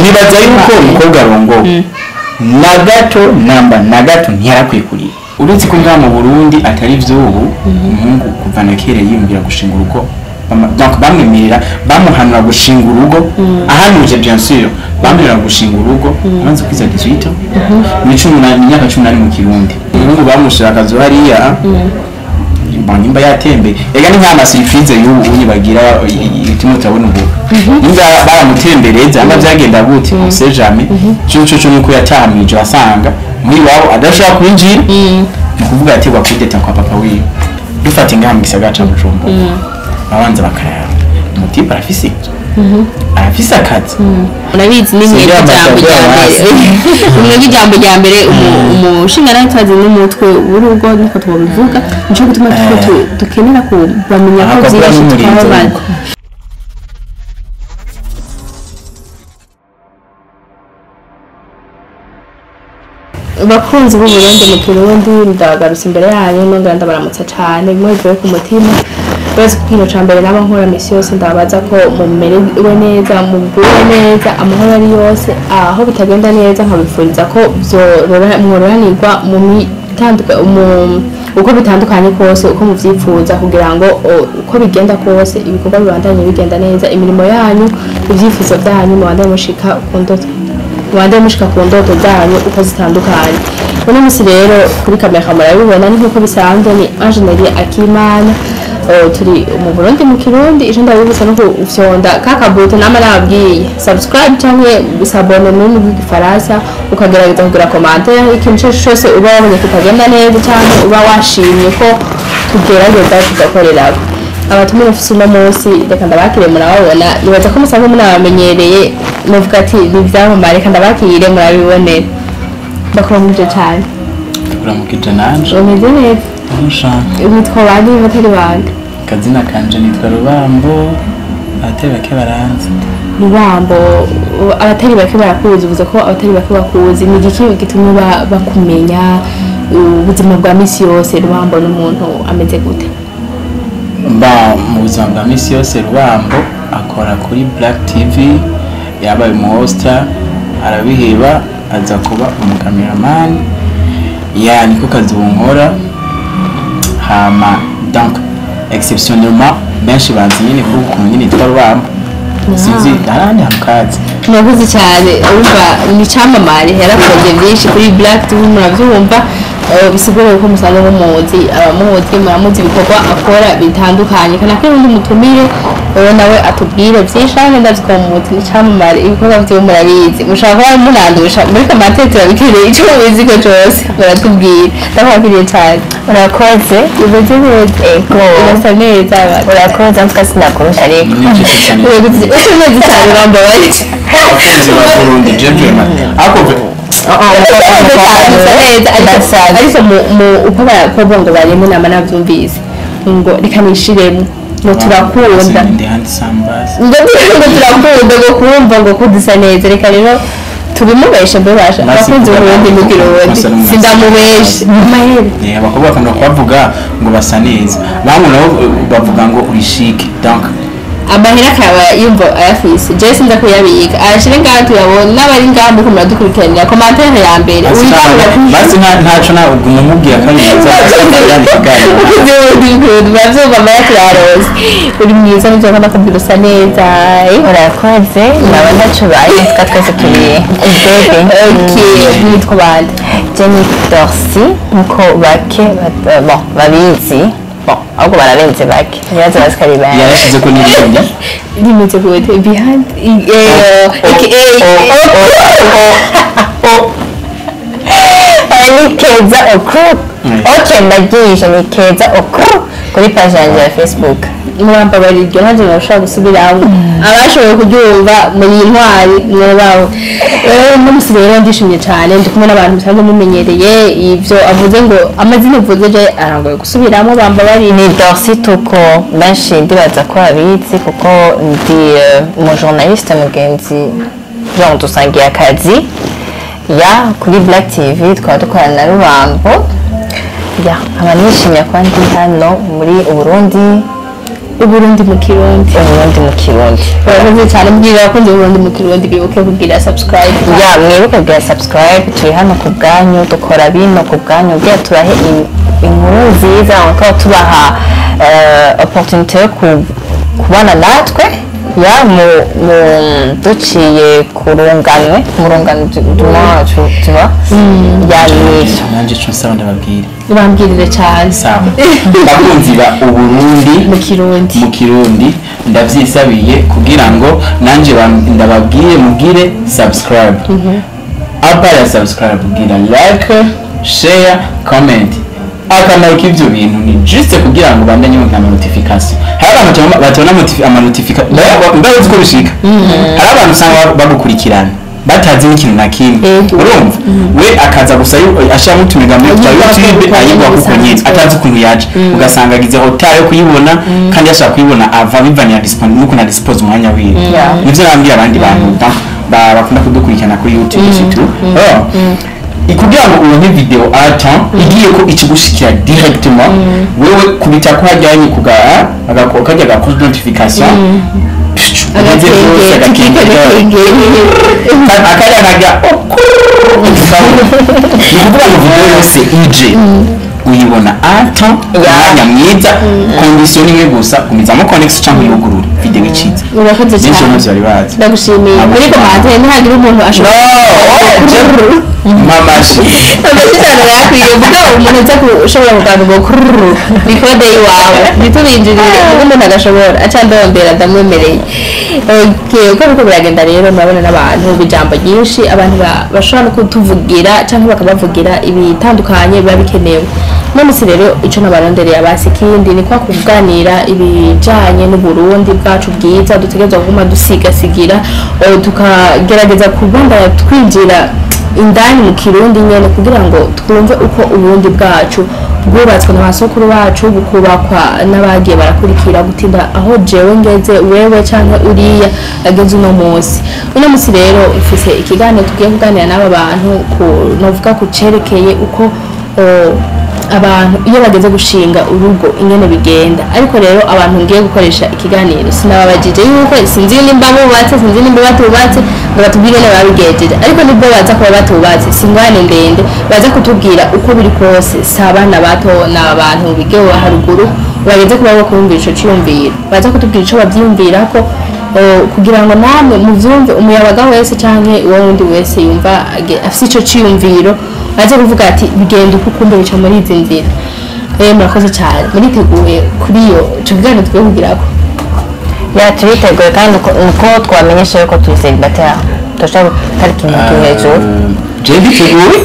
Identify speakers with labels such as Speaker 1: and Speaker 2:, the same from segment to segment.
Speaker 1: Nibaza yuko umukobwa arongowe na gato namba na gato ntiyarakwiye kurira, uretse ko ngaha mu Burundi atari vy'ubu. Umuhungu kuva na kera yiyumvira gushinga urugo. Donc bamwemerera, bamuhanura gushinga urugo ahanuje, bien sûr, bamwemerera gushinga urugo amaze kwiza 18, ni 18, imyaka 18 mu Kirundi. Umuhungu bamushira akazu hariya. Bon, nimba yatembeye, ega ni nk'ama surprise y'ubu unyi bagira turimo turabona ubu, nimba baramutembereza amba byagenda gute, on sait jamais. Cyo nuko yataha mw'ijoro asanga muri wabo adashobora kwinjira, ni ukuvuga yategwa kudeta kwa papa wiwe. Dufate ngaha mu gisagara ca Bujumbura, babanza bakaraba umu type arafise inzu, arafise akazi.
Speaker 2: Urabizi, ni mwebwe
Speaker 1: Singira
Speaker 2: ijambo rya
Speaker 1: amasaka.
Speaker 2: mbere, mwebwe ijambo rya mbere, umushingantazi n'umutwe w'urugo, niko twabivuga. Nico gituma tuko dukenera kubamenya ko
Speaker 1: Aha,
Speaker 2: byinshi
Speaker 1: n'umurinzi
Speaker 2: twababana.
Speaker 1: w'urugo.
Speaker 2: Bakunzi b'Uburundi mu Kirundi, ndagarutse imbere yanyu nongera ndabaramutsa cane bimwe bivuye ku mutima. Uretse ko ikintu ca mbere naba nkora misi yose, ndabaza ko mumerewe neza, muguwe neza, amahoro ari yose. Aho bitagenda neza nkabifuriza ko mwororanirwa mu uko bitandukanye kose, uko muvyifuza, kugira ngo uko bigenda kose ibikorwa bibandanye bigenda neza, imirimo yanyu, ivyifuzo vyanyu, mubandanye mushika ku ndoto, mubandanye mushika ku ndoto zanyu uko zitandukanye. Uno musi rero kuri kamera murabibona, ni nk'uko bisanzwe, ni Angenelie Akimana. Turi mu Burundi mu Kirundi. Ico ndabibutsa no kufyonda kakabuto nama nababwiye, subscribe canke s'abonner mu rurimi rw'Igifaransa, ukagerageza kugira commentaire ikintu cyose cyose uba wabonye kitagenda neza canke uba washimye ko tugerageza tugakorerako. Abatumire mfise uno munsi, reka ndabakire, murababona, nibaza ko musanzwe munabamenyereye. Muvuga ati ni ivyamamare, reka ndabakire murabibonera. Ndakuramuje cane.
Speaker 1: Kuramukije nanje.
Speaker 2: Umeze neza?
Speaker 1: Ntushaka.
Speaker 2: Witwa bande batari bande?
Speaker 1: Akazina kanje nitwa Rubambo, abatari bake baranzi.
Speaker 2: Rubambo, abatari bake barakuzi. Uvuze ko abatari bake bakuzi, ni igiki gituma bakumenya? Ubuzima bwa misi yose, Rubambo n'umuntu ameze gute?
Speaker 1: Ba mu buzima bwa misi yose, Rubambo akora kuri Black TV. Yabaye umuhosta arabiheba, aza kuba umukameramani. Ya, niko kazi ubu nkora. Hama donc exceptionnellement benshi banzi nyine kuri ukuntu nyine nitwa Rubambo, sinzi ahandi hantu kazi.
Speaker 2: Murakoze cyane. Urumva ni icyamamare, yarakoze byinshi kuri Black TV, murabyumva. Bisigura ko musanzwe mumuzi, abamuzi muramuzi ibikorwa akora bitandukanye. Kana ko undi mutumire wowe nawe atubwire byinshi hano. Ndazi ko mumuzi, ni icyamamare, ibikorwa byiwe murabizi, mushobora kuba munandusha. Muri commentaire turabikeneye, icyo mubizi ko cyose muratubwira. Ndakwakiriye cyane.
Speaker 3: Urakoze.
Speaker 2: Umeze neza?
Speaker 3: Ego.
Speaker 2: Urasa neza.
Speaker 3: Urakoze, ntwa sinakurusha ariko.
Speaker 1: Ni
Speaker 2: Usa neza cyane, urambabarira.
Speaker 1: Abakunzi ba Burundi, je vraiment ariko
Speaker 2: Neza, ariko mu uko abakobwa ngo barimo nama nabyumvise ngo reka nishiremo ngo turakunda.
Speaker 1: Ndi handsome basi.
Speaker 2: Ngo turakunda, ngo kumva ngo kudusa neza. Reka rero tubimubeshe mbebasha.
Speaker 1: Basi.
Speaker 2: Abakunzi b'Uburundi mu Kirundi.
Speaker 1: Basa n'umwasi.
Speaker 2: Sindamubeshe amahera.
Speaker 1: Abakobwa bakunda kubavuga ngo basa neza, bamwe nabo bavuga ngo uri chic, donc
Speaker 2: Amahera akaba yumva ayafise, jewe sinza kuyabika, ayashire ngaha tuyabona n'abari ngaha muriko muradukurikiranira. Commentaire ya mbere uyitangura.
Speaker 1: Basi ntaco na uguma umubwira ko ari mwiza, yandika.
Speaker 2: Muravyumva, amahera tuyarose. Uri mwiza nivyo nkunda kubwira, usa neza.
Speaker 3: Urakoze, naba ntaco baye, twa twese turi bebe.
Speaker 2: Okay, nitwa bande?
Speaker 3: Jenny Dorcy, nkuko bake bon babizi, bon ahubwo bararenze bake, ntibaze bazi ko ari benshi.
Speaker 1: Yarashize ko n'ibindi.
Speaker 2: Rimeze gute behind aka?
Speaker 3: Ni Keza Okru. Ok, ndagisha ni Keza Okru kuri page yanjye ya Facebook.
Speaker 2: Murambabarira, iryo ntabyo nashobora gusubiramo. Abashoboye kuryumva muri intwari mwabaho. Uno musi rero ndishimye cyane, ndi kumwe n'abantu musanzwe mumenyereye. Ibyo avuze ngo amazina uvuze je arangoye gusubiramo, bambabarira.
Speaker 3: Ni Dorcy Tuko, benshi ndibaza ko babizi kuko ndi umu journaliste mugenzi, genre dusangiye akazi ya kuri Black TV, twaba dukorana na Rubambo. Ya, nkaba nishimiye kuba ndi hano muri Burundi.
Speaker 2: Uburundi mu Kirundi.
Speaker 3: Uburundi mu Kirundi.
Speaker 2: Urakoze cyane, mbwira abakunzi b'Uburundi mu Kirundi bibuke kugira subscribe.
Speaker 3: Ya, mwibuke kugira subscribe, turi hano ku bwanyu, dukora bino ku bwanyu kugira tubahe inkuru nziza, tukaba tubaha opportunité yo kubana natwe, ya mu duciye ku runganwe, mu rungano du tu vois, ya nivyo.
Speaker 1: Nanjye ico nsaba ndababwira.
Speaker 2: Ubambwirire cyane.
Speaker 1: Sawa, bakunzi ba Uburundi
Speaker 2: mu Kirundi.
Speaker 1: Mu Kirundi, ndavyisabiye kugira ngo nanje ndababwire mugire subscribe. Apa ya subscribe, gira like, share, comment. Akamaro k'ivyo bintu ni juste kugira ngo bandanye mugira ama notification. Hari abantu batabona ama notification, ndabazi ko bishika. Hari abantu usanga bagukurikirana batazi n'ikintu na kimwe. Urumva we akaza gusa ashiramo utumigambi twa
Speaker 2: Ayigwa
Speaker 1: YouTube,
Speaker 2: kuko
Speaker 1: ayigwa
Speaker 2: nyene
Speaker 1: kuko nyene
Speaker 2: bisanzwe.
Speaker 1: Atazi ukuntu yaje, ugasanga agize hotari yo kuyibona kandi yashaka kuyibona ava bivanye na n'ukuntu adispose umwanya wiwe. Nivyo nababwira abandi bantu donc bakunda kudukurikirana kuri YouTube surtout. Oh. Kugira ngo uronke video à temps igiye ko ikigushikira directement, wewe kubita ko hajyanye kuga kajya ga cloche notification ugeze byose, agakengeri akajya kajya, ni ukuvuga ngo video yose ije uyibona à temps, umwanya mwiza. Condition ni imwe gusa, gumizamo connection cyangwa uyugurure, video icize.
Speaker 2: Urakoze
Speaker 1: Benshi
Speaker 2: cyane.
Speaker 1: ntabyo bari bazi.
Speaker 2: Ndagushimiye. Muri commentaire ntihagire umuntu ashobora
Speaker 1: Mamashi.
Speaker 2: Amashyi cyane yakwiye mugabo umuntu aza ushobora kuganira ngo kururu ni code y'iwawe, ntitubinjirire kuko umuntu agashobora aca ndondera, ndamwemereye. Okay, uko biriko biragenda rero, murabona n'abantu b'ijambo ryinshi, abantu bashobora no kutuvugira cyangwa bakabavugira ibitandukanye biba bikenewe. Uno munsi rero ico nabarondereye abasi ikindi ni kwa kuganira ibijanye n'Uburundi bwacu bwiza dutegerezwa kuguma dusigasigira, tukagerageza kubandanya twinjira indani mu Kirundi nyene kugira ngo twumve uko Uburundi bwacu bwubatswe na basokuru bacu, bukubakwa n'abagiye barakurikira gutinda aho jewe ngeze, wewe canke uriya ageze uno munsi. Uno munsi rero mfise ikiganiro tugiye kuganira n'aba bantu ku novuga ku cerekeye uko abantu iyo bageze gushinga urugo ingene bigenda. Ariko rero abantu ngiye gukoresha ikiganiro sinababajije yuko sinzi nimba bubatse, sinzi nimba batubatse, ngo batubwire ingene babigejeje. Ariko nibwo baza kuba batubatse, si ingorane ndende, baza kutubwira uko biri kose. Si abana bato, ni abantu bigewe haruguru bageze kuba bakumvira ico ciyumviro, baza kutubwira ico bavyiyumvirako, kugira ngo namwe muvyumve. Umuyabaga wese canke uwo wundi wese yumva afise ico ciyumviro aze kuvuga ati bigenda uko, kumbe bica muri izi nzira. Murakoze cyane. Muriteguye kuri iyo ico kiganiro tugiye kugirako?
Speaker 3: Ya, turiteguye kandi uko twamenyesha yuko turi célibataire, turashobora gutari ikintu kiri hejuru.
Speaker 1: Je nditeguye.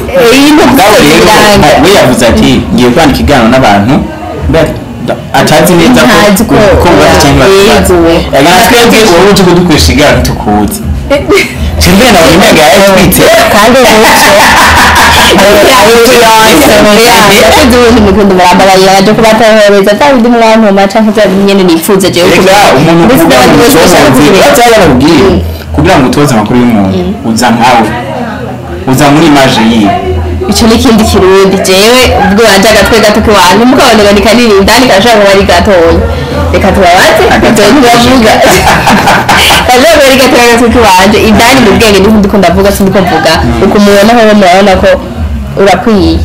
Speaker 1: Mugabo rero we yavuze ati ngiye kwandika ikiganiro n'abantu atazi neza ko
Speaker 2: Ntazi
Speaker 1: ko bubatse cyangwa batubatse.
Speaker 2: Yego.
Speaker 1: Ega twebwe wowe uje kudukoresha ikiganiro ntitukuzi. Cembere nabonye umenga yarayitwitse.
Speaker 3: Kandi
Speaker 2: Yakoze ibintu mukunda, murambabarira yaje kubatohereza bya bindi mwantuma canke bya bindi nyene nifuza jewe.
Speaker 1: Reka umuntu
Speaker 2: Ndetse
Speaker 1: kugira
Speaker 2: n'abandi
Speaker 1: ngo
Speaker 2: bose bashaka
Speaker 1: utoze
Speaker 2: kubimenya.
Speaker 1: bataba barakubwiye kugira ngo utoze amakuru y'umuntu, uza nkawe, uza muri image yiwe.
Speaker 2: Ico ni ikindi Kirundi. Jewe ubwo wanje agatwe gato kiwanje mukabona ngo ni kanini, indani karashobora kuba ari gatoya. Reka tubabaze ivyo ntibavuga, karashobora kuba ari gatoya agatwe kiwanje indani mu bwenge. Niho ndiko ndavuga, sindiko mvuga uko mubona. Hoho murabona ko urakwiye.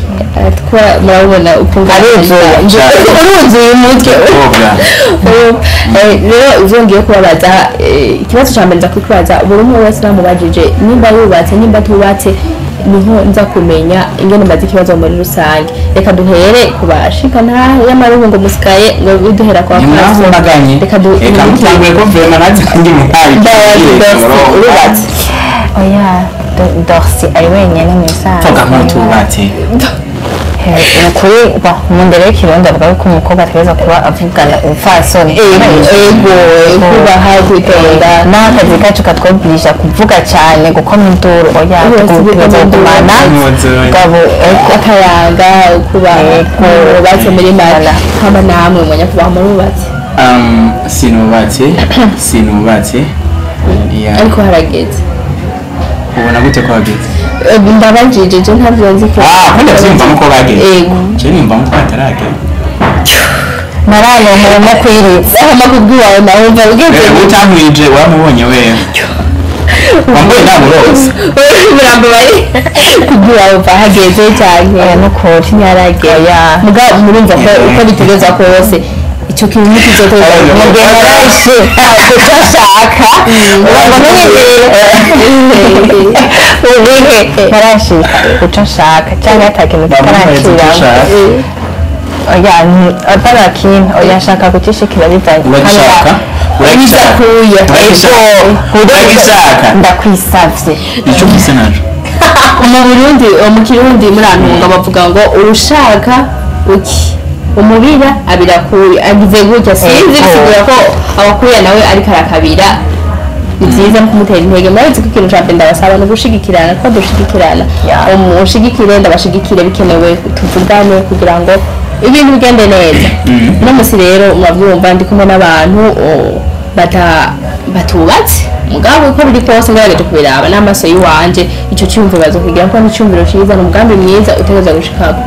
Speaker 2: Kuba murabona ukuntu
Speaker 3: Aruzuye.
Speaker 2: uruzuye umutwe.
Speaker 1: Kobwa.
Speaker 2: Rero ivyo ngiye kubabaza, ikibazo ca mbere nza kukibaza buri umwe wese namubajije nimba yubatse, nimba atubatse, niho nza kumenya ingene mbaza ikibazo muri rusange. Reka duhere ku bashika ntahe y'amaruhu ngo musikaye ngo biduhera kwa
Speaker 1: Nimwahumbaganye.
Speaker 2: Reka du
Speaker 1: Reka mutanguye ko vraiment nazi ndi muhaye.
Speaker 2: Dorsi, urubatse?
Speaker 3: Oya, Dorsi ari wenyine mu isanzwe.
Speaker 1: Vuga nk'utubatse.
Speaker 3: Ni ukuri, bon, mu ndero y'ikirundi avuga ko umukobwa ategerezwa kuba avugana ubupfasoni.
Speaker 2: Ego, kubaha, kwitonda.
Speaker 3: N'akazi kacu katwobilisha kuvuga cyane, gukoma induru, oya.
Speaker 2: Wese
Speaker 3: tutegerezwa
Speaker 2: gukoma
Speaker 3: kugumana
Speaker 1: induru.
Speaker 3: gabo, ego.
Speaker 2: Akayanga, kubaha, wubatse muri make.
Speaker 3: Voilà.
Speaker 2: Hama namwe mwanyakubaha, murubatse?
Speaker 1: Sinubatse, sinubatse. Yeah.
Speaker 2: Ariko harageze.
Speaker 1: Ubona gute ko hageze?
Speaker 2: Ndabajije, je ntavyo nzi ko
Speaker 1: Ah, ko ndavyiyumvamo ko bageze.
Speaker 2: Ego.
Speaker 1: Je niyumvamo ko hataragera.
Speaker 3: Nararonka kwiritsa
Speaker 2: amakubwi wawe nawe wumva ugeze
Speaker 1: Utankwije wamubonye wewe wambaye ntamurose
Speaker 2: murambabaye kubwi wawe umva hageze cyane.
Speaker 3: Oya, nukuri.
Speaker 2: Ntiyaragera.
Speaker 3: Oya.
Speaker 2: Mugabo murumva ko uko bitegereza kose icyo kintu ntikizotegereza.
Speaker 3: Mu gihe narashe kuco nshaka urumva ntunyegere ubihe narashika kuco nshaka cyangwa ata kintu
Speaker 1: Bamuhereza icyo
Speaker 3: kitaraciramo.
Speaker 1: ushaka.
Speaker 3: Oya, atari kintu, oya, nshaka kucishikira bivanye.
Speaker 1: Uragishaka, uragishaka, uragishaka, uragishaka.
Speaker 3: Ndakwisavye.
Speaker 1: Icyo ufise naco.
Speaker 2: Mu Burundi, mu Kirundi, murantunga, bavuga ngo urushaka uki umubira abirakuye agize gutya, sinzi.
Speaker 3: Ego.
Speaker 2: Bisigura ko abakuye nawe ariko arakabira. Ni byiza kumutera intege. Murabizi ko ikintu cya mbere ndabasaba ni ugushigikirana, ko dushigikirana. Umushigikire, ndabashigikire, bikenewe tuvugane kugira ngo ibintu bigende neza. Uno munsi rero murabyumva, ndi kumwe n'abantu batubatse, mugabo uko biri kose ngerageje kubiraba n'amaso y'iwanje, icyo cyumviro bazokigira ko ni icyumviro cyiza, ni umugambi mwiza utegereza gushikako.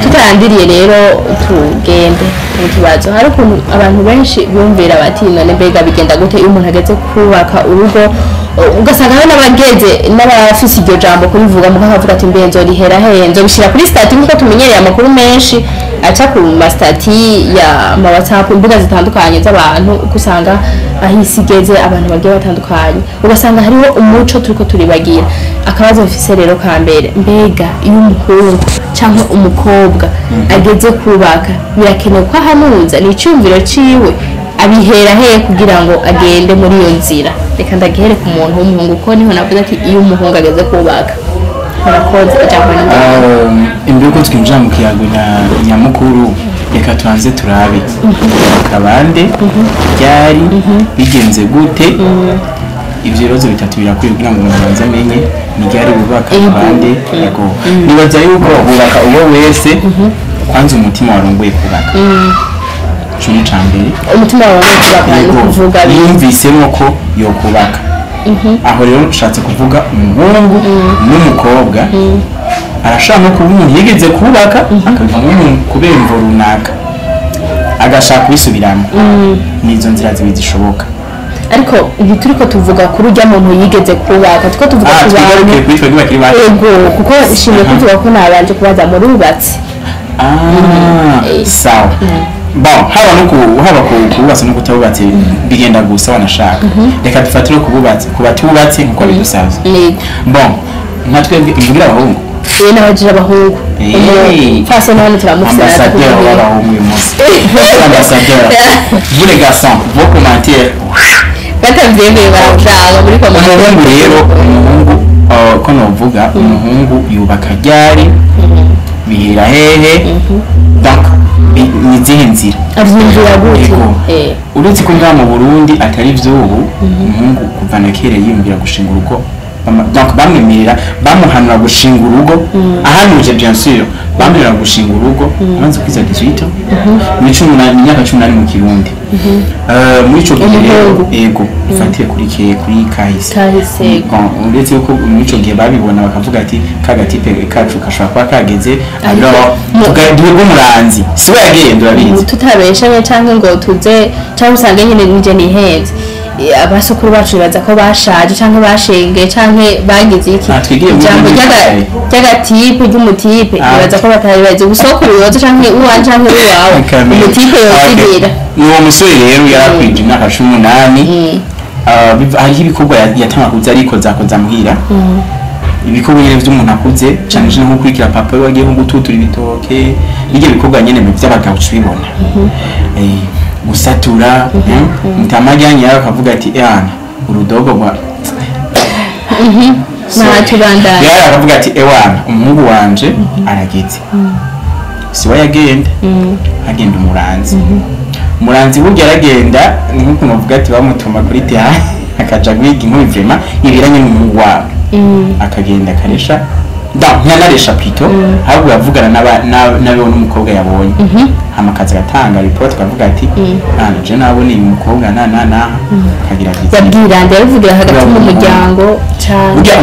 Speaker 2: Tutarandiriye rero, tugende mu kibazo. Hari ukuntu abantu benshi biyumvira bati: "None mbega bigenda gute iyo umuntu ageze kubaka urugo?" Ugasanga hari n'abageze n'abafise iryo jambo kurivuga, mugabo akavuga ati: "Mbe nzorihera hehe? Nzobishira kuri statut?" Nk'uko tumenyereye amakuru menshi aca ku ma statut ya ma WhatsApp, imbuga zitandukanye z'abantu, uko usanga aho isi igeze abantu bagiye batandukanye, ugasanga hariho umuco turiko turibagira. Akabazo mfise rero ka mbere: mbega iyo umuhungu cyangwa umukobwa ageze kubaka, birakenewe ko ahanuza? Ni icyumviro ciwe, abihera hehe kugira ngo agende muri iyo nzira? Reka ndagihere ku muntu w'umuhungu, kuko niho navuze ati iyo umuhungu ageze kubaka. Murakoze, ijambo ni ryawe.
Speaker 1: Imbere yuko twinjira mu kiyago nyamukuru, reka tubanze turabe kabande ryari bigenze gute. Ivyo bibazo bitatu birakwiye kugira ngo umuntu abanze amenye ni ryari bubaka, kabande. Yego, nibaza yuko bubaka uwo wese kwanza umutima warongoye kubaka, ico ni ica mbere.
Speaker 2: Umutima wawe kubaka ni
Speaker 1: Yego,
Speaker 2: ukuvuga
Speaker 1: yumvisemo ko yokubaka. Aho rero nshatse kuvuga umuhungu n'umukobwa. Arashobora no kuba umuntu yigeze kubaka, akabivamo kubera imvo runaka, agashaka kubisubiramo. Ni izo nzira zibiri zishoboka.
Speaker 2: Ariko ntituriko tuvuga kuri urya muntu yigeze kubaka, turiko tuvuga
Speaker 1: Ah,
Speaker 2: ku bantu
Speaker 1: twigaruke kuri twebwe bakiri bato.
Speaker 2: Ego, kuko nshimye kuvuga ko nabanje kubaza murubatse.
Speaker 1: Ah, sawa. Bon, haba no ku haba ku kububatse no kutabubatse bigenda gusa wanashaka. Reka dufatire ku bubatse, ku batubatse nkuko bidusabye.
Speaker 2: Yego.
Speaker 1: Bon, nka twebwe mvugira abahungu.
Speaker 2: Iyo nabajije abahungu. Fase none turamufise.
Speaker 1: Ambassadeur w'abahungu uyu munsi. Ambassadeur. Vous les garçons, vos commentaires.
Speaker 2: Batavyemeye baravanga muri commentaire.
Speaker 1: Umuhungu rero, umuhungu, ko novuga umuhungu yubaka ryari, bihera hehe, donc ni izihe nzira?
Speaker 2: Avyumvira gute?
Speaker 1: Yego. Uretse ko ngaha mu Burundi atari vy'ubu, umuhungu kuva na kera yiyumvira gushinga urugo. Donc bamwemerera, bamuhanura gushinga urugo, ahanuje bien sûr, bamwemerera gushinga urugo amaze kwiza 18 ans, muri 18, imyaka 18 mu Kirundi. Muri ico gihe rero,
Speaker 2: Umuhungu.
Speaker 1: yego, ifatiye kuri ke kuri kahise.
Speaker 2: Kahise, yego.
Speaker 1: Bon, uretse yuko muri ico gihe babibona bakavuga ati kagatipe kacu kashobora kuba kageze,
Speaker 2: Ariko
Speaker 1: alors tugaduhe bw'umuranzi siwe yagenda, urabizi.
Speaker 2: Tutabeshanye canke ngo tuze canke usange nyine nije nihenze. Abasokuru bacu bibaza ko bashaje canke bashengeye canke bagize iki.
Speaker 1: Ah, twigire muri
Speaker 2: Ijambo
Speaker 1: muri
Speaker 2: ry'agatipe, ry'umutipe,
Speaker 1: Ah.
Speaker 2: bibaza ko batari bazi ubusokuru yoza canke uwanje canke uwawe umutipe yozigira.
Speaker 1: Ni uwo musore rero yarakwije imyaka 18. Hariho ibikorwa yatanga kuza ariko zakoza muhira, ibikorwa nyene vy'umuntu akuze, cane cane nko gukurikira papa we wagiye nko gututura ibitoke, n'ivyo bikorwa nyene vy'abagabo uca ubibona. Gusatura, mutamajyanye yawe akavuga ati: "Ehana urudogo rwa
Speaker 2: Ntacyo, bandanye.
Speaker 1: Yari akavuga ati: "Ewana umuhungu wanje arageze." Siwe yagenda, agenda umuranzi. Umuranzi burya aragenda ni nk'ukuntu bavuga ati bamutuma kuri teha akaja guhiga inkumi, vraiment ibiranye n'umuhungu wabo, akagenda akaresha da ntiyanaresha plutôt, ahubwo yavugana n'abeho n'umukobwa yabonye, hama akaza agatanga report, akavuga ati: "Nana je naboneye umukobwa na na na," akagira ati
Speaker 2: Yabwira nde? Yabivugira hagati mu muryango cane?
Speaker 1: Burya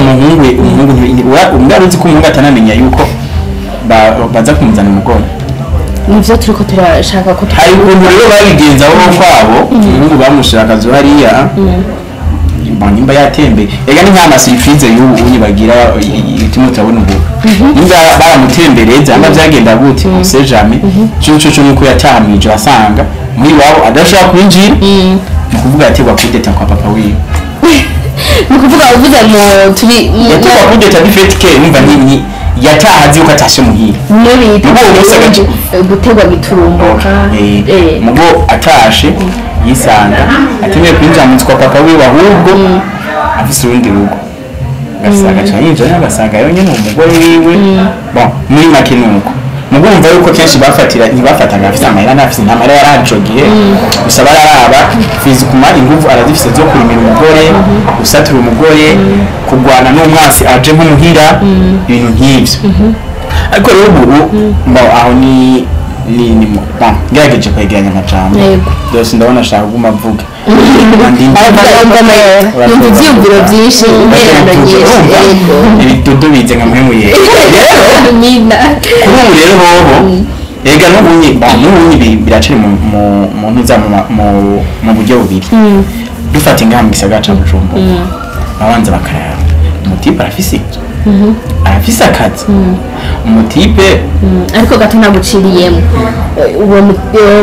Speaker 1: umuhungu umwana uzi ko umuhungu atanamenya yuko baza kumuzana umugore.
Speaker 2: Nivyo turiko turashaka ko
Speaker 1: Hari ukuntu rero babigenza bo kwabo, umuhungu bamushira akazu hariya. Bon, nimba yatembeye, ega ni nk'ama surprise y'ubu unyi bagira turimo turabona ubu, nimba baramutembereza, nimba byagenda gute, on sait jamais. Cyo nuko yataha mw'ijoro, asanga muri iwabo adashobora kwinjira, ni ukuvuga yategwa coup d'état kwa papa wiwe.
Speaker 2: Ni ukuvuga uvuze mu turi
Speaker 1: Yategwa coup d'état du fait que numva ni yataha azi yuko atashe muhira.
Speaker 2: Niyo bita
Speaker 1: Mugo umunsi
Speaker 2: gutegwa giturumbuka.
Speaker 1: Mugo atashe yisanga atemeye kwinjira mu nzu kwa papa wiwe, ahubwo afise urundi rugo, agasanga aca yinjira, agasanga yonyene umugore wiwe. Bon, muri make nuko mugo wumva yuko kenshi bafatira, ntibafataga afise amahera, ntafise nta mahera yari ico gihe, gusa bararaba physiquement inguvu arazifise zo kurimira umugore, gusatura umugore, kurwana n'umwansi aje nk'umuhira, ibintu nk'ivyo. Ariko rero ubu mbo aho ni bon, ngerageje kwegeranya amajambo byose, ndabona ashaka kuguma avuga.
Speaker 2: Yumva ivyiyumviro vyinshi, intererano nyinshi, yego.
Speaker 1: Ibidudu bize nka mpemu yera rero.
Speaker 2: Nina.
Speaker 1: Kuri ubu rero hoho ega n'ubunyi, bon, n'ubunyi biracari mu ntuza mu buryo bubiri. Dufata ingaha mu gisagara ca Bujumbura, babanza bakaraba umu type arafise inzu, arafise akazi, umu type.
Speaker 2: Ariko gato naguciriyemo, uwo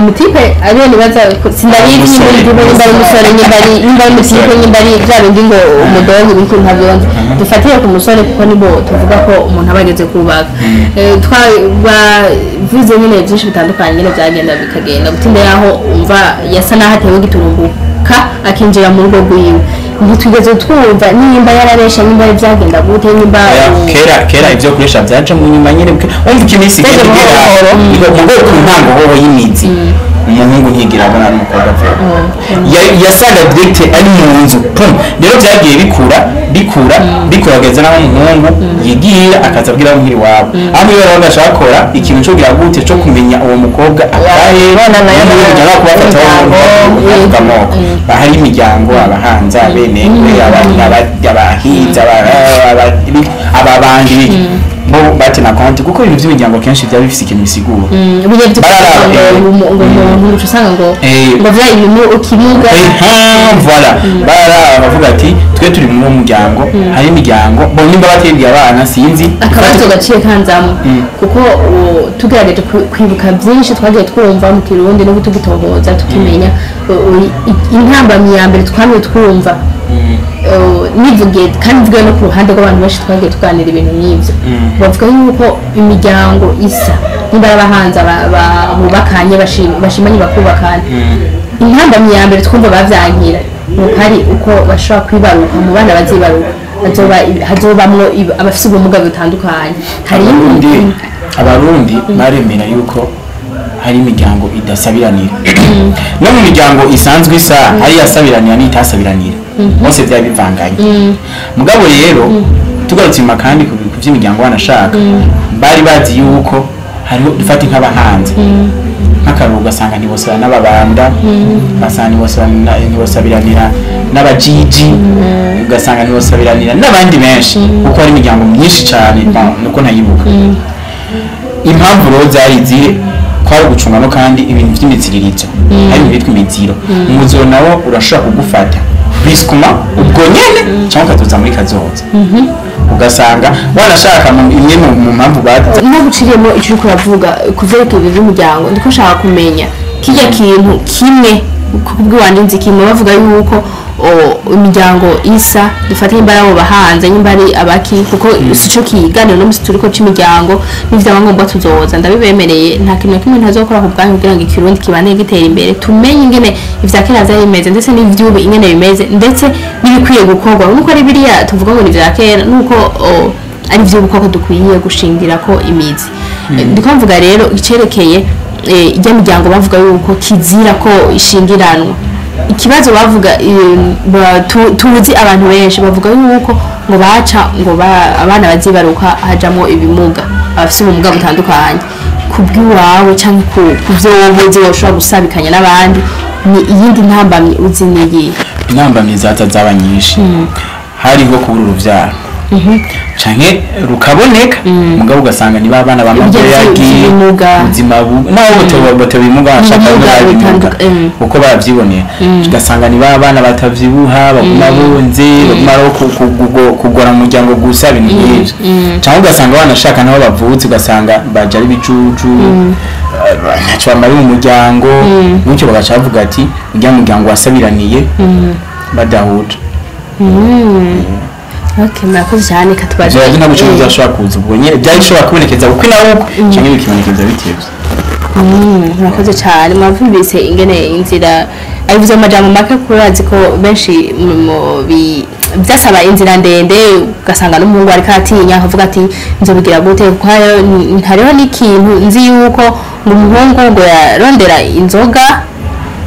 Speaker 2: mu type ariyo nibaza sindabizi.
Speaker 1: Umusore.
Speaker 2: Nimba ari umusore, nimba ari umu type, nimba ari bya bindi ngo umudogo ibiki, ntabyonze. Dufatire ku musore kuko nibo tuvuga ko umuntu aba ageze kubaka. Twavuze nyine byinshi bitandukanye nyine byagenda bikagenda gutinda yaho umva yasa n'aho atewe giturumbuka akinjira mu rugo rwiwe, ntitwigeze twumva nimba yararesha, nimba ari byagenda gute, nimba
Speaker 1: Oya, kera ivyo kuresha vyaje mu nyuma nyene, umva uko iminsi
Speaker 2: Vyaje
Speaker 1: igenda
Speaker 2: buhoro
Speaker 1: igera
Speaker 2: buhoro.
Speaker 1: Niko mugo ku ntango hoho y'imizi, umuhungu ntigira abona n'umukobwa vuba. Yasaga direct ari mu nzu, pum. Rero vyagiye bikura, bikura, bikura, ageze naho umuhungu yigira akaza abwira abo muhira iwabo, aho muhira iwabo bashaka gukora ikintu cyo kugira gute, cyo kumenya uwo mukobwa akahe
Speaker 3: Kubana nayo.
Speaker 1: n'umuryango, kubafata
Speaker 3: Imiryango.
Speaker 1: bavuga amoko, bahari imiryango, abahanza, abenengwe, abahinza, ababandi bo batena konti, kuko ibintu by'imiryango kenshi byaba bifise ikintu bisigura.
Speaker 2: Bijya
Speaker 1: Bararaba,
Speaker 2: byukuvuga ngo umuntu uca usanga ngo ngo vya ibintu ukimuga.
Speaker 1: Eha, voilà, bararaba bavuga ati twe turi muri uwo muryango, hari imiryango bo nimba batebye abana, sinzi.
Speaker 2: Akabazo gaciye kanzamo, kuko tugerageje kwibuka byinshi twagiye twumva mu Kirundi n'ubu tugitohoza tukimenya, intambamyi ya mbere twamye twumva, nivugiye kandi mvuge no ku ruhande rw'abantu benshi twagiye tuganira ibintu nk'ibyo, bavuga yuko imiryango isa nimba ari abahanzi bubakanye, bashimanye bakubakana, intambamyi ya mbere twumva bavyankira nuko ari uko bashobora kwibaruka mu bana bazibaruka hazobamwo abafise ubumuga butandukanye. Hari
Speaker 1: Abarundi baremera yuko hari imiryango idasabiranira, no mu miryango isanzwe isa hari iyasabiranira n'itasabiranira, bose byari bivanganye. Mugabo rero tugarutse inyuma kandi ku by'imiryango, banashaka bari bazi yuko hariho, dufate nk'abahanzi, nk'akaruru, ugasanga ntibosaba n'ababanda, ugasanga ntibosabiranira n'abajiji, ugasanga ntibosabiranira n'abandi benshi, kuko hari imiryango myinshi cyane. Bon, nuko ntayibuka impamvu rero zari izihe, kwari ugucunga no kandi ibintu by'imiziririzo, hari ibintu bitwa imiziro. Umuziro nawo urashobora kugufata bisikuma ubwo nyene cyangwa ukazoza muri kazoza, ugasanga wanashaka imwe mu mpamvu baza.
Speaker 2: Ntaguciriyemo, icyo uriko uravuga ku vyerekeye ibintu by'umuryango, ndiko nshaka kumenya kirya kintu kimwe kubw'iwanje nzi kimwe bavuga yuko imiryango isa, dufate nimba ari abo bahanze, nimba ari abaki, kuko si cyo kiganiro no musi turiko c'imiryango, n'ivyaba ngombwa tuzoza, ndabibemereye, nta kintu na kimwe ntazokora ku bwanyu kugira ngo Ikirundi kibandanye gitera imbere, tumenye ingene ivya kera vyari bimeze, ndetse n'ivy'ubu ingene bimeze, ndetse n'ibikwiye gukorwa, nuko ari biriya tuvuga ngo ni ivya kera, nuko ari vy'ubu koko dukwiye gushingira ko imizi. Ndiko mvuga rero icerekeye ijya miryango bavuga yuko kizira ko ishingiranwa. Ikibazo bavuga, tuzi abantu benshi bavuga yuko ngo baca ngo abana bazibaruka hajamwo ibimuga, abafise ubumuga butandukanye. Ku bw'iwawe cyangwa ku byo wowe uzi woshobora gusabikanya n'abandi, ni iyindi ntambamyi uzi niyihe?
Speaker 1: Intambamyi zaza zaba nyinshi, hariho kubura uruvyaro. Canke rukaboneka, mugabo ugasanga niba abana
Speaker 2: Ibyo
Speaker 1: b'amagoyagi
Speaker 2: vy'ibimuga.
Speaker 1: Ubuzima naho butabimuga, bashaka
Speaker 2: Ibimuga
Speaker 1: bimuga kuko baravyibonera, ugasanga niba abana batavyibuha, baguma bunze, baguma ari kugora mu muryango gusa, ibintu nk'ivyo. Canke ugasanga banashaka naho bavutse, ugasanga baje ari ibijuju, ntaco bamara mu muryango, gutyo bagaca bavuga ati urya muryango wasabiraniye badahuje.
Speaker 2: Okay, murakoze cyane, katubaje.
Speaker 1: Ivyo ntabwo ico bizashobora kuza ubwo nyene, byari bishobora kubonekeza bukwi na bukwi canke bikibonekeza bitevye.
Speaker 2: Murakoze cyane. Mwumvise ingene inzira abivuze mu majambo make, kurazi ko benshi byasaba inzira ndende, ugasanga n'umuhungu ariko aratinya, akavuga ati nzobigira gute, kuko hariho n'ikintu nzi yuko ngo umuhungu ngo yarondera inzoga,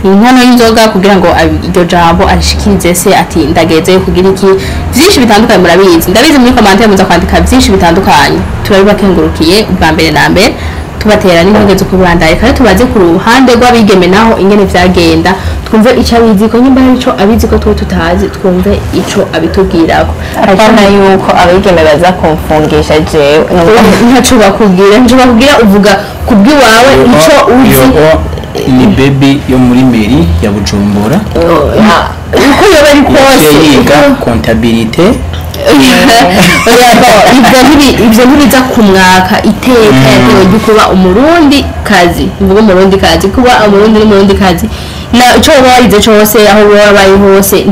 Speaker 2: inkono y'inzoga, kugira ngo iryo jambo arishikirize se ati ndageze kugira iki, byinshi bitandukanye. Murabizi, ndabizi, muri commentaire muza kwandika byinshi bitandukanye. Turabibakengurukiye ubwa mbere na mbere, tubatera n'intege zo kubandanya. Kandi tubaze ku ruhande rw'abigeme naho ingene vyagenda, twumve ico abizi ko, nyimba hari ico abizi ko twe tutazi, twumve ico abitubwirako.
Speaker 3: Apana yuko abigeme baza kumfungisha jewe.
Speaker 2: Ntaco bakubwira, ntaco bakubwira, uvuga kubw'iwawe ico uzi.
Speaker 1: Iyo ni baby yo muri mairie ya Bujumbura.
Speaker 2: Uko yoba ari kose,
Speaker 1: yaciye yiga comptabilité.
Speaker 2: Oya, bo, ivyo ntibiza kumwaka iteka yatewe ryo kuba umurundi kazi, mvuga umurundi kazi, kuba umurundi n'umurundi kazi na ico woba warize cose, aho woba wabaye hose,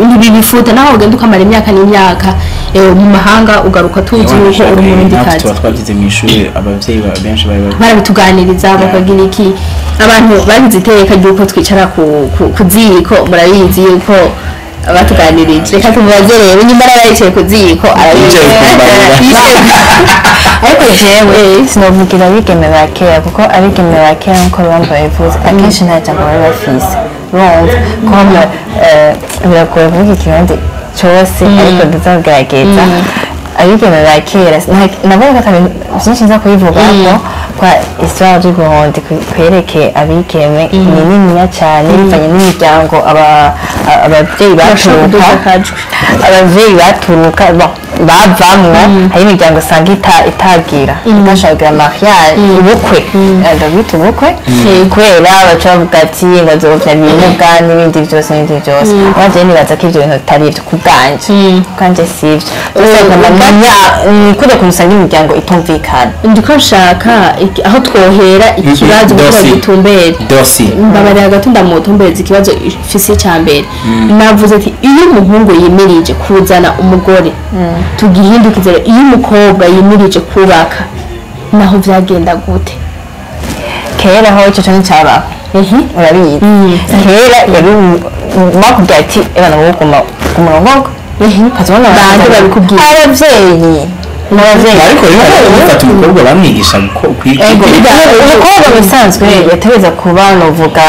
Speaker 2: ntibibifuta. Naho ugenda ukamara imyaka n'imyaka mu mahanga, ugaruka tuzi yuko uri umurundi
Speaker 1: Natwe
Speaker 2: kazi.
Speaker 1: Tuba twabyize mu ishuri, abavyeyi benshi bari
Speaker 2: Barabituganiriza, bakagira iki, abantu bagize iteka ry'uko twicara ku ziko. Murabizi yuko batuganirije. Reka tumubaze rero nyuma, araba yicaye ku ziko, arabizi.
Speaker 1: Yicaye ku mbabura.
Speaker 3: Ariko jewe sinovugira abigeme ba kera, kuko abigeme ba kera, nkuko bambaye bivuze, akenshi nta jambo bari bafise. Urumva comme biragoye kuvuga ikirundi cose, ariko tuzagerageza. Abigeme ba kera nabonye ko ata bintu vyinshi nza kubivugako, kwa histoire du Burundi kwerekeye abigeme ni niniya cane, bivanye n'imiryango abavyeyi
Speaker 2: Bashobora
Speaker 3: baturuka
Speaker 2: kuduza akajwi.
Speaker 3: Abavyeyi baturuka, bon, bavamwo. Hari imiryango usanga itagira, itashobora kugira mariage, ubukwe. Ndabita ubukwe kubera baca bavuga ati ngo azovyara ibimuga n'ibindi vyose n'ibindi vyose. Abavyeyi nibaza ko ivyo bintu bitari ivyo. Ku bwanje, ku bwanje sivyo. Ni kujya kuntu usanga imiryango itumvikana.
Speaker 2: Ndiko nshaka aho twohera ikibazo kuko
Speaker 1: Dosi.
Speaker 2: gitumbere.
Speaker 1: Dosi.
Speaker 2: Mbabarira hagati, ndamutumbereza ikibazo ifise cya mbere. Navuze ati iyo umuhungu yimirije kuzana umugore, tugihindukize rero, iyo umukobwa yimirije kubaka naho vyagenda gute?
Speaker 3: Kera ho ico cyo cyabaho, urabizi. Kera yari bakubwira ati ebana, wowe guma ku murongo, ukazibona.
Speaker 2: Bande babikubwira?
Speaker 3: Abavyeyi n'abavyeyi.
Speaker 1: Ariko rero bafata umukobwa bamwigisha kwiga.
Speaker 3: Ego, umukobwa musanzwe yategereza kuba, novuga,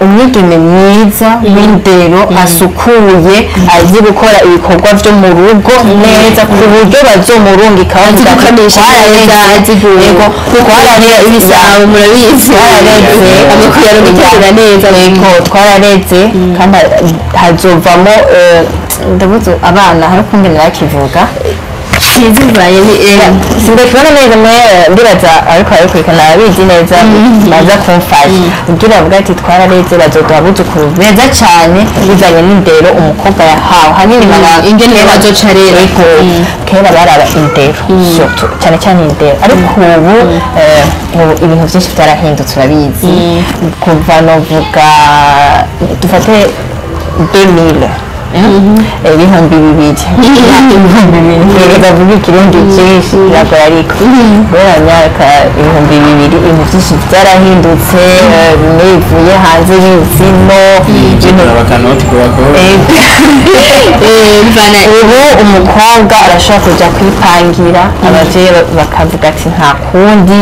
Speaker 3: umwigeme mwiza w'indero, asukuye, azi gukora ibikorwa vyo mu rugo neza, ku buryo bazomurungika bavuga ati,
Speaker 2: gukamisha neza, azi
Speaker 3: Yego,
Speaker 2: twarareze ibisabo, murabizi.
Speaker 3: Twarareze.
Speaker 2: Amakuru gutegura neza.
Speaker 3: Yego, twarareze, kandi hazovamo ndabuze abana, hari ukungene bakivuga.
Speaker 2: Kizivaye ni
Speaker 3: Sindakibona neza mwe, ndibaza ariko arabikurikirana arabizi neza, baza kumfasha ubwira, bavuga ati twarareze, bazoduha abuzukuru beza cyane, bizanye n'indero umukobwa yahawe hanini.
Speaker 2: Ingene bazoca rero.
Speaker 3: Yego, kera baraba indero surtout, cyane cyane indero. Ariko ubu ubu ibintu byinshi byarahindutse, urabizi. Kuva, novuga, dufate 2000, 2000, 2000, bavuga ikirundi cyinshi biragoye, ariko guhera mu myaka 2000 ibintu byinshi byarahindutse, bimwe bivuye hanze bizino ibintu.
Speaker 1: Abakanoti ku bakobwa.
Speaker 2: Bivana.
Speaker 3: Ubu umukobwa arashobora kuja kwipangira, abavyeyi bakavuga ati nta kundi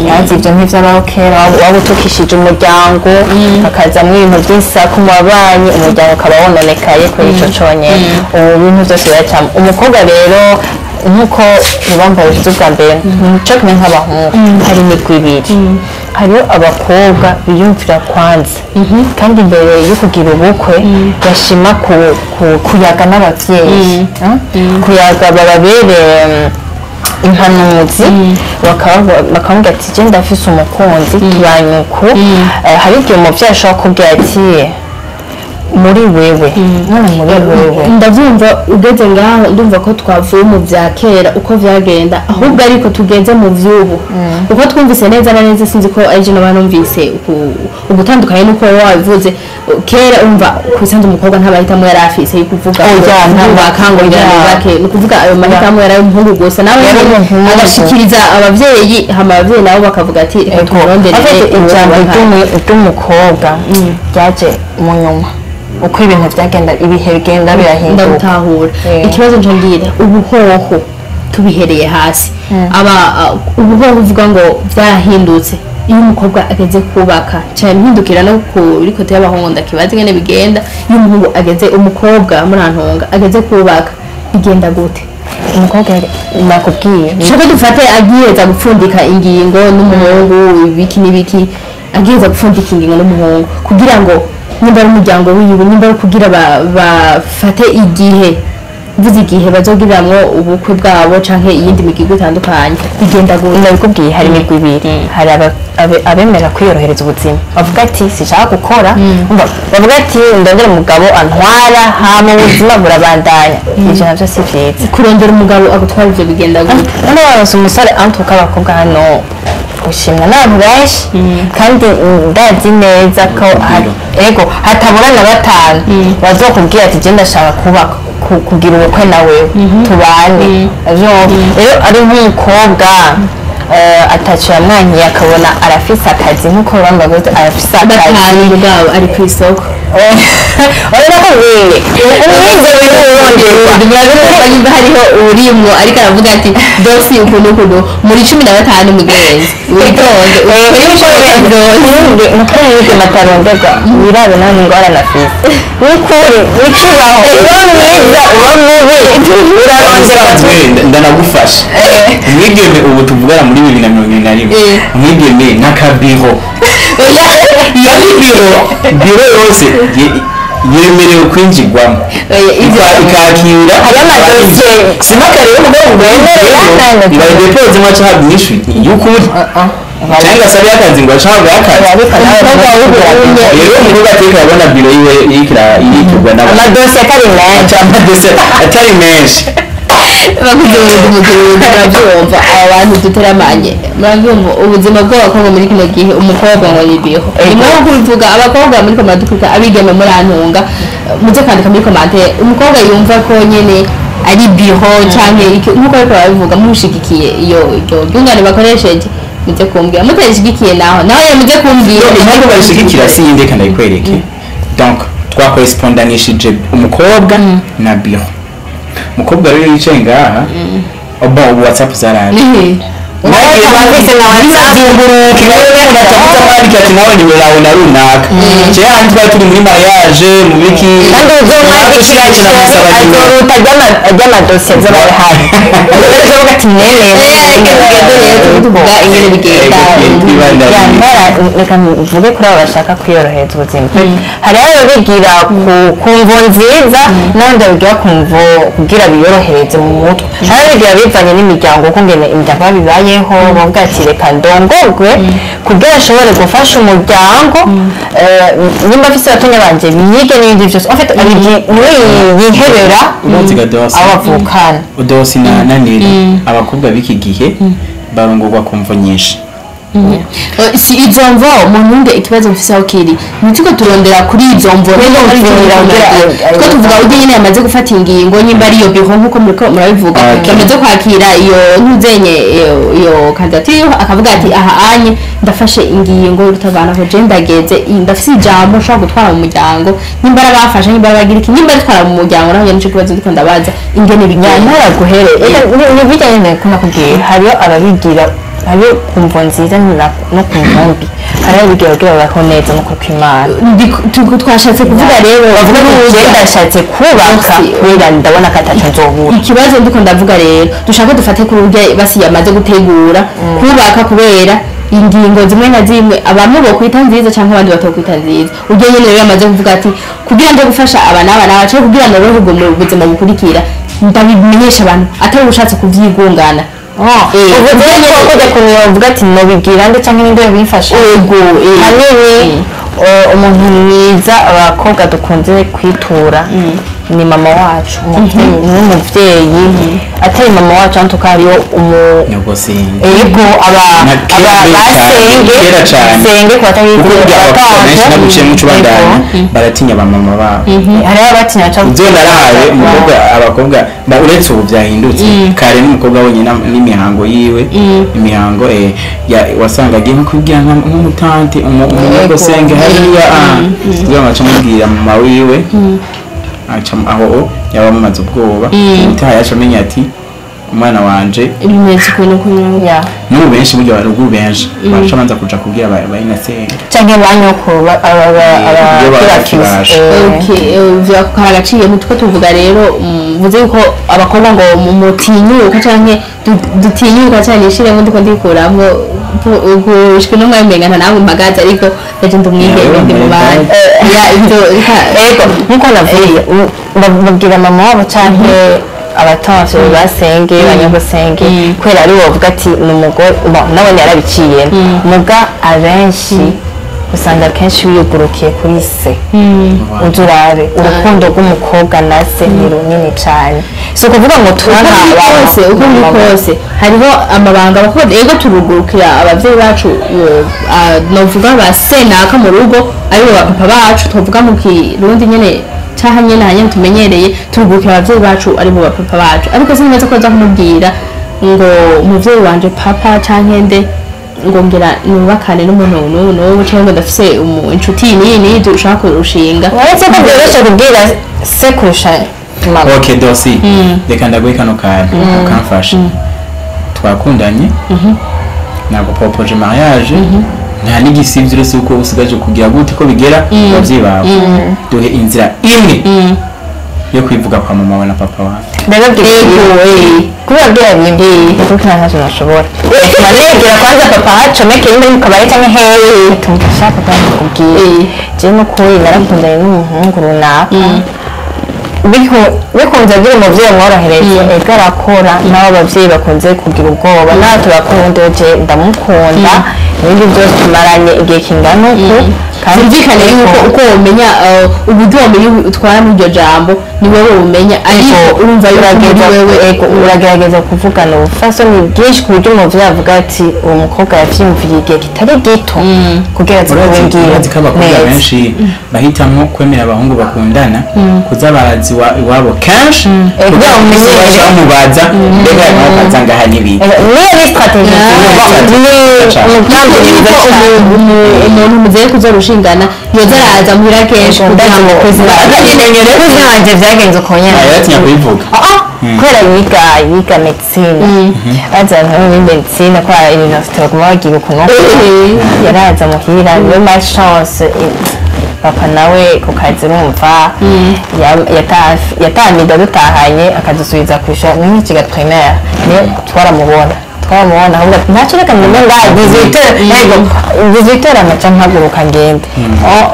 Speaker 3: yazi. Ibyo ntivyabaho kera. Waba utukishije umuryango, hakazamwo ibintu vy'isaku mu babanyi, umuryango ukaba wononekaye kuri ico conyene. Ubu ibintu vyose biracamo. Umukobwa rero, nk'uko rubamba bivuze ubwa mbere, nico kimwe nk'abahungu, hari imigwi ibiri. Hariho abakobwa biyumvira kwanza, kandi imbere yo kugira ubukwe bashima kuyaga n'abavyeyi, kuyaga bababere impanuzi, bakamubwira ati: "Je ndafise umukunzi, tubanye uku." Hari igihe umuvyeyi ashobora kubwira ati: "Muri wewe none, muri wewe."
Speaker 2: Ndabyumva, ugeze ngaho ndumva ko twavuye mu bya kera uko vyagenda, ahubwo ariko tugeze mu vy'ubu uko twumvise neza na neza. Sinzi ko ari je naba numvise ugutandukanye n'uko wowe wabivuze. Kera umva ku bisanzwe umukobwa nta mahitamo yari afise yo kuvuga ngo
Speaker 3: Oya, nta
Speaker 2: kubaka, ngo ngira
Speaker 3: oya.
Speaker 2: nubake. Ni ukuvuga ayo mahitamo yari ay'umuhungu gusa, nawe
Speaker 3: Yari
Speaker 2: nyene
Speaker 3: umuhungu.
Speaker 2: agashikiriza abavyeyi, hama abavyeyi nabo bakavuga ati: "Reka tumuronderere
Speaker 3: En fait,
Speaker 2: uwo
Speaker 3: ijambo
Speaker 2: twubakana."
Speaker 3: ry'umukobwa ryaje mu nyuma, uko ibintu byagenda, ibihe bigenda birahinduka.
Speaker 2: Ndabutahura. Ikibazo nca ngira, ubuhoho tubihereye hasi, aba ubuhoho uvuga ngo byarahindutse, iyo umukobwa ageze kubaka cyane, mpindukira no kuri côté y'abahungu, ndakibaza ingene bigenda iyo umuhungu ageze, umukobwa murantunga ageze kubaka, bigenda gute?
Speaker 3: Umukobwa nakubwiye.
Speaker 2: Shaka dufate agiheza gupfundika ingingo n'umuhungu, ibiki n'ibiki, agiheza gupfundika ingingo n'umuhungu, kugira ngo nimba ari umuryango wiwe, nimba ari kugira bafate igihe, mvuze igihe bazogiriramwo ubukwe bwabo canke iyindi migigo itandukanye, bigenda gute?
Speaker 3: Ndabikubwiye, hari imigwi ibiri. Hari abemera kwiyorohereza ubuzima, bavuga ati: "Sinshaka gukora." Umva, bavuga ati: "Ndondera umugabo antwara, hama ubuzima burabandanya." Ivyo navyo si vyiza.
Speaker 2: Kurondera umugabo agutwara, ivyo bigenda gute?
Speaker 3: None waronse umusore, antuka abakobwa hano gushimwa n'abantu benshi, kandi ndazi neza ko ego hatabura na batanu bazokubwira ati: "Je ndashaka kubaka, kugira ubukwe na wewe, tubane." Rero ari nk'umukobwa ataco yamwankiye, akabona arafise akazi, nk'uko bambaye arafise akazi.
Speaker 2: Batanu mugabo ari kw'isoko.
Speaker 3: Urabona ko umwigeme n'uwuronderwa.
Speaker 2: Murabona nimba hariho urimwo ariko aravuga ati: "Dosi ukuntu ukuntu muri 15, mugenzi, witonde ukore ibishoboka byose."
Speaker 3: Nukuri umwigeme ataronderwa, wirabe nawe ingorane afise. Nukuri nikibaho, uba mwiza uba mubi, uraronderwa.
Speaker 1: Ubusanzwe ndanagufasha, umwigeme ubu tuvugana muri 2021, umwigeme n'akabiro, kandi biro yose yemerewe kwinjirwamo.
Speaker 2: Oya,
Speaker 1: ikakira.
Speaker 3: Hariyo amadosiye.
Speaker 1: Sinaka rero mugabo ngo
Speaker 3: Yemerewe.
Speaker 1: ibaye dépose mwaca habwa inyishu y'ukuri, cyangwa asabe akazi ngo acahabwe akazi. Rero umukobwa ateka arabona biro yiwe iriko irikirwa n'abantu.
Speaker 3: Amadosiye atari menshi.
Speaker 1: Amadosiye atari menshi.
Speaker 2: Bakuze mu murabyumva, aba bantu duteramanye murabyumva ubuzima bw'abakobwa muri kino gihe. Umukobwa ngo ni biho, ni mwe kubivuga. Abakobwa muri ko muradukurikira, abigeme murantunga, muze kwandika muri commentaire umukobwa yumva ko nyene ari biho canke iki, nkuko ariko barabivuga, mushigikiye iyo iryo ryungane bakoresheje, muze kumbwira. Mutayishigikiye naho naho nyene muze kumbwira.
Speaker 1: Impamvu bayishigikira si yindi, reka ndayikwereke. Donc twakorespondanishije umukobwa na biro. Umukobwa rero yicaye ngaha, bon, ubu WhatsApp zaraje.
Speaker 3: Abafise na WhatsApp.
Speaker 1: Zunguruka mwandika ati: "Nawe nimero yawe na runaka." Jewe handi twari turi muri mariage mu biki.
Speaker 3: Kandi uzomwandikira azoruta ry'amadosiye azoba hari, uzovuga ati: "Nemeye."
Speaker 2: Reka tugende rero tuvuga ingene bigenda.
Speaker 3: Yantara, reka mvuge kuri abo bashaka kwiyorohereza ubuzima. Hariho ababigira ku mvo nziza, n'abandi babigira ku mvo kugira biyorohereze mu mutwe. Hari ababigira bivanye n'imiryango, kuko ngene imiryango babibayeho, bavuga ati: "Reka ndongorwe kugira nshobore gufasha umuryango, nimba mfise abatonya banje bige n'ibindi byose." En fait, niwe yihebera
Speaker 1: Umunsi gadosi.
Speaker 3: abo bavukana.
Speaker 1: Udosi na Neri, abakobwa b'iki gihe barongorwa ku mvo nyinshi.
Speaker 2: Si izo mvo mu ntunge, ikibazo mfise aho kiri, ntituko turondera kuri izo mvo.
Speaker 3: Rero
Speaker 2: Rero
Speaker 3: mvira
Speaker 2: two tuvuga ujye nyine yamaze gufata ingingo, nimba ari iyo biho nkuko muriko murabivuga, yamaze kwakira iyo ntuzenye iyo candidature, akavuga ati: "Aha anye ndafashe ingingo rutavanaho, je ndageze, ndafise ijambo nshobora gutwara mu muryango, nimba ari abafasha, nimba ari abagira iki, nimba aritwara mu muryango." Naho nyene nico kibazo ndiko ndabaza, ingene bigenda.
Speaker 3: Nyantara guhere ni bijyanye na ko nakubwiye, hariyo ababigira, hariyo ku mvo nziza no ku mvo mbi. Hariyo ababigira kugira babaho neza no kw'Imana.
Speaker 2: Twashatse kuvuga rero
Speaker 3: bavuga ngo:
Speaker 2: kuza.
Speaker 3: "Je ndashatse kubaka
Speaker 2: Merci.
Speaker 3: kubera ndabona ko ataco nzobura."
Speaker 2: Ikibazo ndiko ndavuga rero, dushaka dufate kuri urya basi yamaze gutegura kubaka kubera Ingingo zimwe na zimwe abamwe bokwita nziza cyangwa abandi batokwita nziza. Ubwo nyene rero yamaze kuvuga ati kugira ngo gufasha aba n'aba n'aba, cyangwa kugira ngo roho ubwo mu buzima bukurikira ndabimenyesha abantu atari ubushatse kuvyigungana.
Speaker 3: Uvuze ko kujya kuntu uvuga ati nobibwira nde canke ninde bimfasha?
Speaker 2: Ego.
Speaker 3: Hanini umuntu mwiza abakobwa dukunze kwitura ni mama wacu, umuvyeyi n'umuvyeyi. Atari mama wacu, antuka hariyo umu
Speaker 1: Nyogosenge.
Speaker 3: Ego, aba
Speaker 1: Na kera
Speaker 3: aba
Speaker 1: mbere cyane,
Speaker 3: basenge.
Speaker 1: Kera cyane.
Speaker 3: Senge ku batari
Speaker 1: Kuko burya abakobwa benshi naguciye muco bandanya baratinya ba mama babo.
Speaker 3: Hariho abatinya cyangwa
Speaker 1: Ibyo narahawe umukobwa, abakobwa uretse ubu byahindutse, kare n'umukobwa wenyine n'imihango yiwe, imihango wasanga agiye nko kubwira nk'umutante, umunyogosenge hariya, kugira ngo ace amubwira mama wiwe, aca aho yaba amumaze ubwoba. Ubutaha yaca amenya ati umwana wanje
Speaker 2: Ibimenyetso ukuntu ukuntu.
Speaker 3: Ya.
Speaker 1: N'ubu benshi burya baruguru benshi baca banza kuja kubwira bayinasenga.
Speaker 3: Canke ba nyoko
Speaker 1: Iyo
Speaker 3: aba
Speaker 1: bakibasha.
Speaker 2: Okay, kari agaciro nitwo tuvuga rero. Mvuze yuko abakobwa ngo mutinyuka canke dutinyuka cyane ishiremo ndiko ndikuramwo gushika no mwamenga nta namwe mpagaze, ariko ndaje ndumwigeme ndi mu bandi. Ya, ibyo
Speaker 3: Ego, nkuko navuye babwira mama wabo canke abatansi basenge banyogosenge, kubera ari bavuga ati ni umugore. Bon, nawe yarabiciye muga abenshi usanga akenshi wiyugurukiye kuri se. Uzi urabe urukundo rw'umukobwa na se ni runini cyane, si ukuvuga ngo
Speaker 2: Uko biri kose, uko biri kose hariho amabanga abakobwa, ego, turugurukira abavyeyi bacu, novuga ba senaka mu rugo aribo ba papa bacu, tuvuga mu Kirundi nyene caha nyene hanyene tumenyereye, turugurukira abavyeyi bacu aribo ba papa bacu, ariko sinzi ko nza kumubwira ngo umuvyeyi wanje papa canke nde ngo ngira nubakane n'umuntu n'ubu n'ubu, cyangwa ngo ndafise inshuti iyi n'iyi dushaka kurushinga.
Speaker 3: Uretse ko byoroshye kubwira se kurusha mama.
Speaker 1: Okay, Dosi, reka ndaguhe kano kantu ukamfasha. Twakundanye, ntabwo propoje mariage, nta n'igisivyo uretse uko usigaje kugira gute ko bigera ku babyeyi bawe. Duhe inzira imwe yo kwivuga kwa mama wawe na papa wawe.
Speaker 3: Ndababwira kubabwira bimwe kuko ntacyo nashobora. Baregera kwanza papa hacomeke nimba mu kabari cyangwa hehe, tumva shaka papa ndakubwiye je n'ukuri narakundanye n'umuhungu runaka. Bikunze agira umuvyeyi mworohereze, ego arakora. N'abo abavyeyi bakunze kugira ubwoba nawe turakunda, je ndamukunda, ibindi byose tumaranye igihe kingana uku, kandi
Speaker 2: Byumvikane yuko uko womenya uburyo womenya utwara muri iryo jambo ni wowe umenya, ariko urumva yuko muri wewe
Speaker 3: Ego, uragerageza kuvugana ubufasoni bwinshi ku buryo umuvyeyi avuga ati uwo mukobwa yavyiyumviye igihe kitari gito kugira azi kubibwira
Speaker 1: Urazi ko abakobwa
Speaker 3: neza.
Speaker 1: benshi bahitamwo kwemera abahungu bakundana kuza barazi iwabo kenshi
Speaker 3: Kugira
Speaker 1: kugira ngo
Speaker 3: umenyere.
Speaker 1: bace bamubaza mbega nawe kaza ngaha n'ibiki.
Speaker 3: Niyo ni stratégie nziza, ni umugambi mwiza
Speaker 2: Yuko
Speaker 3: cyane.
Speaker 2: Umuntu mugiye kuzorushingana yoza araza muhira kenshi kugira ngo
Speaker 3: Kuzina wanje vyagenze uko nyene.
Speaker 1: Yaratinya kubivuga.
Speaker 3: Ah, kubera yiga médecine, baza muri médecine kwa université baguma bagira ukuntu yaraza muhira. Niyo malchance, papa nawe ku kazi urumva yatamida dutahanye akadusubiza kw'ishuri nk'ikiga primaire, niyo twaramubona ahubwo ati ntacyo reka ngume ngaha 18, yego 18 amaca mpaguruka ngende. Oh,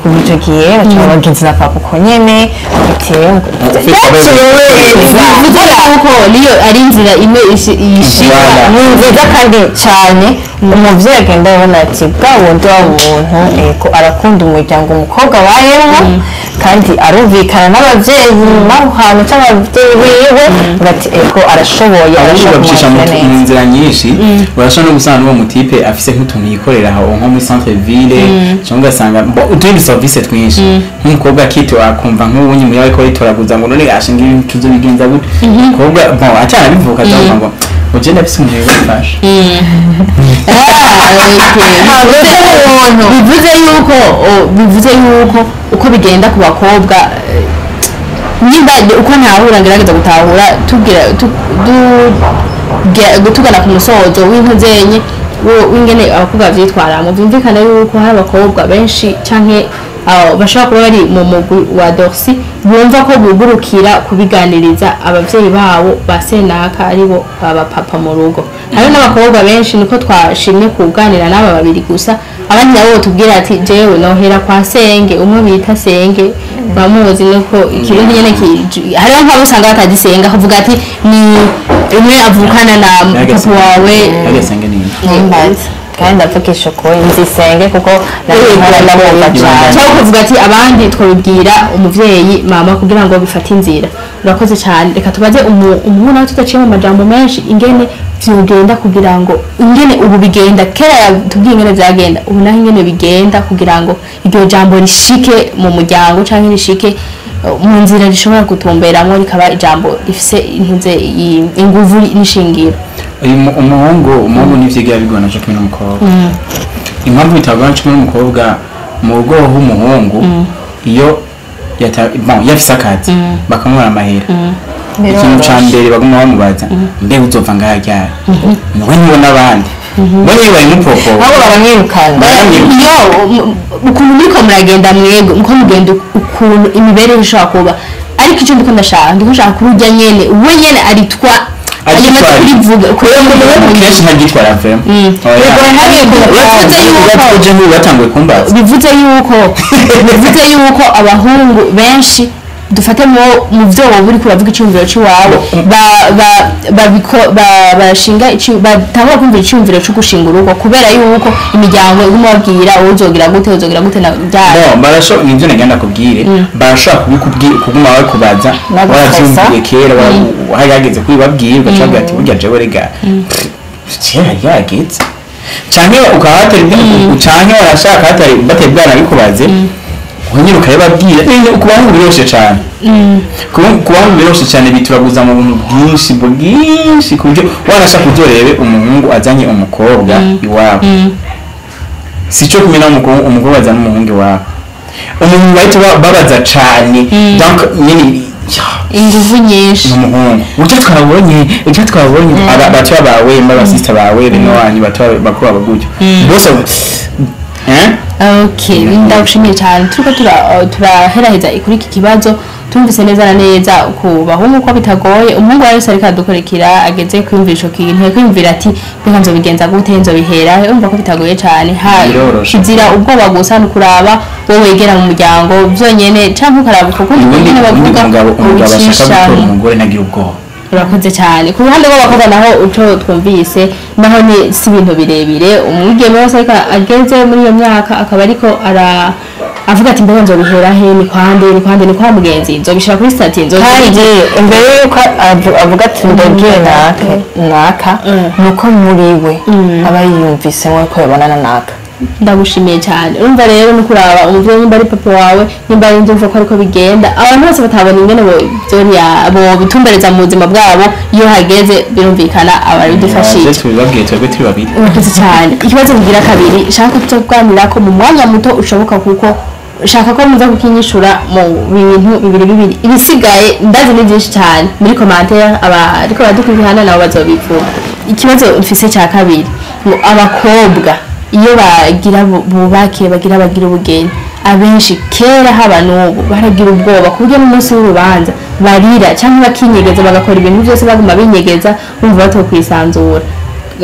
Speaker 3: kuva ico gihe baca bagenzi na papa uko nyene bitewe byaciye neza.
Speaker 2: Bivuze yuko niyo ari inzira imwe ishika.
Speaker 1: Voilà.
Speaker 3: Ni nziza kandi cyane umuvyeyi agenda abona ati bwa wundi wa muntu, ego, arakunda umuryango umukobwa abayemwo, kandi arumvikana n'abavyeyi bamuhana cyangwa abavyeyi biwe bati ego arashoboye,
Speaker 1: Ahubwo
Speaker 3: arashobora
Speaker 1: babicisha
Speaker 3: kumwakira
Speaker 1: mu
Speaker 3: neza.
Speaker 1: nzira nyinshi. Urashobora no gusanga n'uwo mutipe afise nk'utuntu yikorera aho nko muri centre ville, cyangwa ugasanga utundi service twinshi, nk'umukobwa akito akumva nk'ubunyi muri ariko yitoraguza ngo none ashinga ibintu tuzobigenza gute, umukobwa bon atanabivuka azavuga ngo uje ndafise umuntu yobafasha.
Speaker 2: Bivuze yuko uko bigenda ku bakobwa, nimba uko ntahura ngerageza gutahura, tubwira tugana ku musozo w'intuzenye w'ingene abakobwa bavyitwaramo, byumvikane yuko hari abakobwa benshi canke bashobora kuba bari mu mugwi wa Dorsi. Bumva ko bugurukira kubiganiriza abavyeyi babo ba senaka, aribo baba papa mu rugo. Hariho n'abakobwa benshi, niko twashimye kuganira n'aba babiri gusa. Abandi nabo tubwira ati: "Jewe nohera kwa senge." Umwe bita senge bamuzi, nuko ikirundi nyene hariho nk'abo usanga batagisenga, kuvuga ati ni umwe avukana na papa wawe.
Speaker 1: Agasenge ni
Speaker 3: Ntumbaze, kandi ndavugisha ukuri, nzisenge kuko nabikora, ndamwumva cyane.
Speaker 2: Cyangwa kuvuga ati abandi twabibwira umuvyeyi mama kugira ngo bifate inzira. Urakoze cyane. Reka tubaze umuhungu nawe, tudaciye mu majambo menshi, ingene vyogenda kugira ngo, ingene ubu bigenda. Kera tubwiye ingene vyagenda, ubu naho ingene bigenda kugira ngo iryo jambo rishike mu muryango canke rishike mu nzira rishobora gutumberamwo, rikaba ijambo rifise intuze inguvu n'ishingiro.
Speaker 1: Uyu umuhungu nivyigira bigorana co kimwe n'umukobwa. Impamvu bitagorana co kimwe n'umukobwa, mu rugo h'umuhungu iyo bon, iyo afise akazi bakamubara amahera, ikintu ca mbere baguma bamubaza: "Mbega uzova ngaha ryari? Niwe nibona abandi bo niyo bayimupopo."
Speaker 3: Ahubwo baramwirukana.
Speaker 1: Baramwirukana.
Speaker 2: Iyo ukuntu muriko muragenda, mwego muko mugenda, ukuntu imibereho ishobora kuba, ariko icyo ndiko ndashaka, ndiko nshaka kururya nyene, we nyene aritwa
Speaker 1: Agitwara.
Speaker 2: yamaze kurivuga.
Speaker 1: Umuhungu kenshi ntagitwara vraiment.
Speaker 2: Bivuze yuko
Speaker 1: Uje nk'ubu batanguye kumbaza.
Speaker 2: Bivuze yuko abahungu benshi, dufate mu byo wowe uriko uravuga, icyumviro cy'iwabo, ba ba babiko ba bashinga batangura kumvira icyumviro cyo gushinga urugo kubera yuko imiryango iguma babwira: "Uzogira gute, uzogira gute?" Na byari
Speaker 1: Bon, barasho nivyo nagenda kubwire, barashobora kubikubwira, kuguma bakubaza.
Speaker 3: Bagufasa.
Speaker 1: Waravyumviye kera, hari hageze kubibabwira, ugaca bavuga ati: "Burya jewe rega kera yageze." Canke ukaba hatari, canke warashaka hatari batari bwanabikubaze, nyine ukabibabwira. Ku bahungu biroroshe cane. Ku bahungu biroroshe cane, bituraguza mu buntu bwinshi bwinshi, ku buryo wanashaka uzorebe umuhungu azanye umukobwa iwabo, si cyo kumenya umukobwa azana umuhungu iwabo, umuhungu bahita babaza cane. Donc nyine
Speaker 2: Inguvu nyinshi.
Speaker 1: Ni umuhungu ujya twabonye aba batoya bawe, n'abasista bawe, bene wanyu batoya, bakuru bawe, gutyo bose, eh.
Speaker 2: Okay, ndagushimiye cyane. Turiko turaheraheza kuri iki kibazo. Tumvise neza na neza ku bahungu ko bitagoye. Umuhungu wese ariko adukurikira ageze kwiyumvira ico kintu, kwiyumvira ati: "Mbega nzobigenza gute? Nzobihera he?" Urumva ko bitagoye cyane.
Speaker 1: Biroroshe.
Speaker 2: Kizira ubwoba gusa ni ukuraba wowe wegera mu muryango byonyene, canke ukaraba uko kundi
Speaker 1: Ubundi
Speaker 2: nyene
Speaker 1: ubundi
Speaker 2: bavuga
Speaker 1: umugabo ashaka
Speaker 2: ubicisha.
Speaker 1: gutora umugore ntagira ubwoba.
Speaker 2: Urakoze cyane. Ku ruhande rw'abakobwa naho, uco twumvise naho ni si ibintu birebire. Umwigeme wese ariko ageze muri iyo myaka akaba ariko ara avuga ati: "Mbega nzobihera he? Ni kwande, ni kwande, ni kwa mugenzi? Nzobishira kuri statut?
Speaker 3: Kandi
Speaker 2: Nzobishira?"
Speaker 3: imbere y'uko avuga ati ndagiye naka naka, ni uko muri we aba yiyumvisemo ko yabonana naka.
Speaker 2: Ndagushimiye cyane. Urumva rero no kuraba umuvyeyi, nimba ari papa wawe, nimba ari ndumva ko ariko bigenda. Abantu bose batabona ingene bo bitumbereza mu buzima bwabo, iyo hageze birumvikana ababidufashije.
Speaker 1: Yaje tubibabwiye twebwe turi babiri.
Speaker 2: Urakoze cyane. Ikibazo kigira kabiri shaka ko tuganira ko mu mwanya muto ushoboka, kuko shaka ko muza kukinyishura mu bintu bibiri bibiri. Ibisigaye ndazi ni byinshi cyane, muri commentaire aba ariko badukurikirana nabo bazobivuga. Ikibazo mfise cya kabiri ngo abakobwa iyo bagira bubake, bagira ubugeni, abenshi kera haba n'ubu baragira ubwoba, ku buryo n'umunsi w'urubanza barira cyangwa bakinyegeza, bagakora ibintu byose baguma binyegeza, bumva batokwisanzura.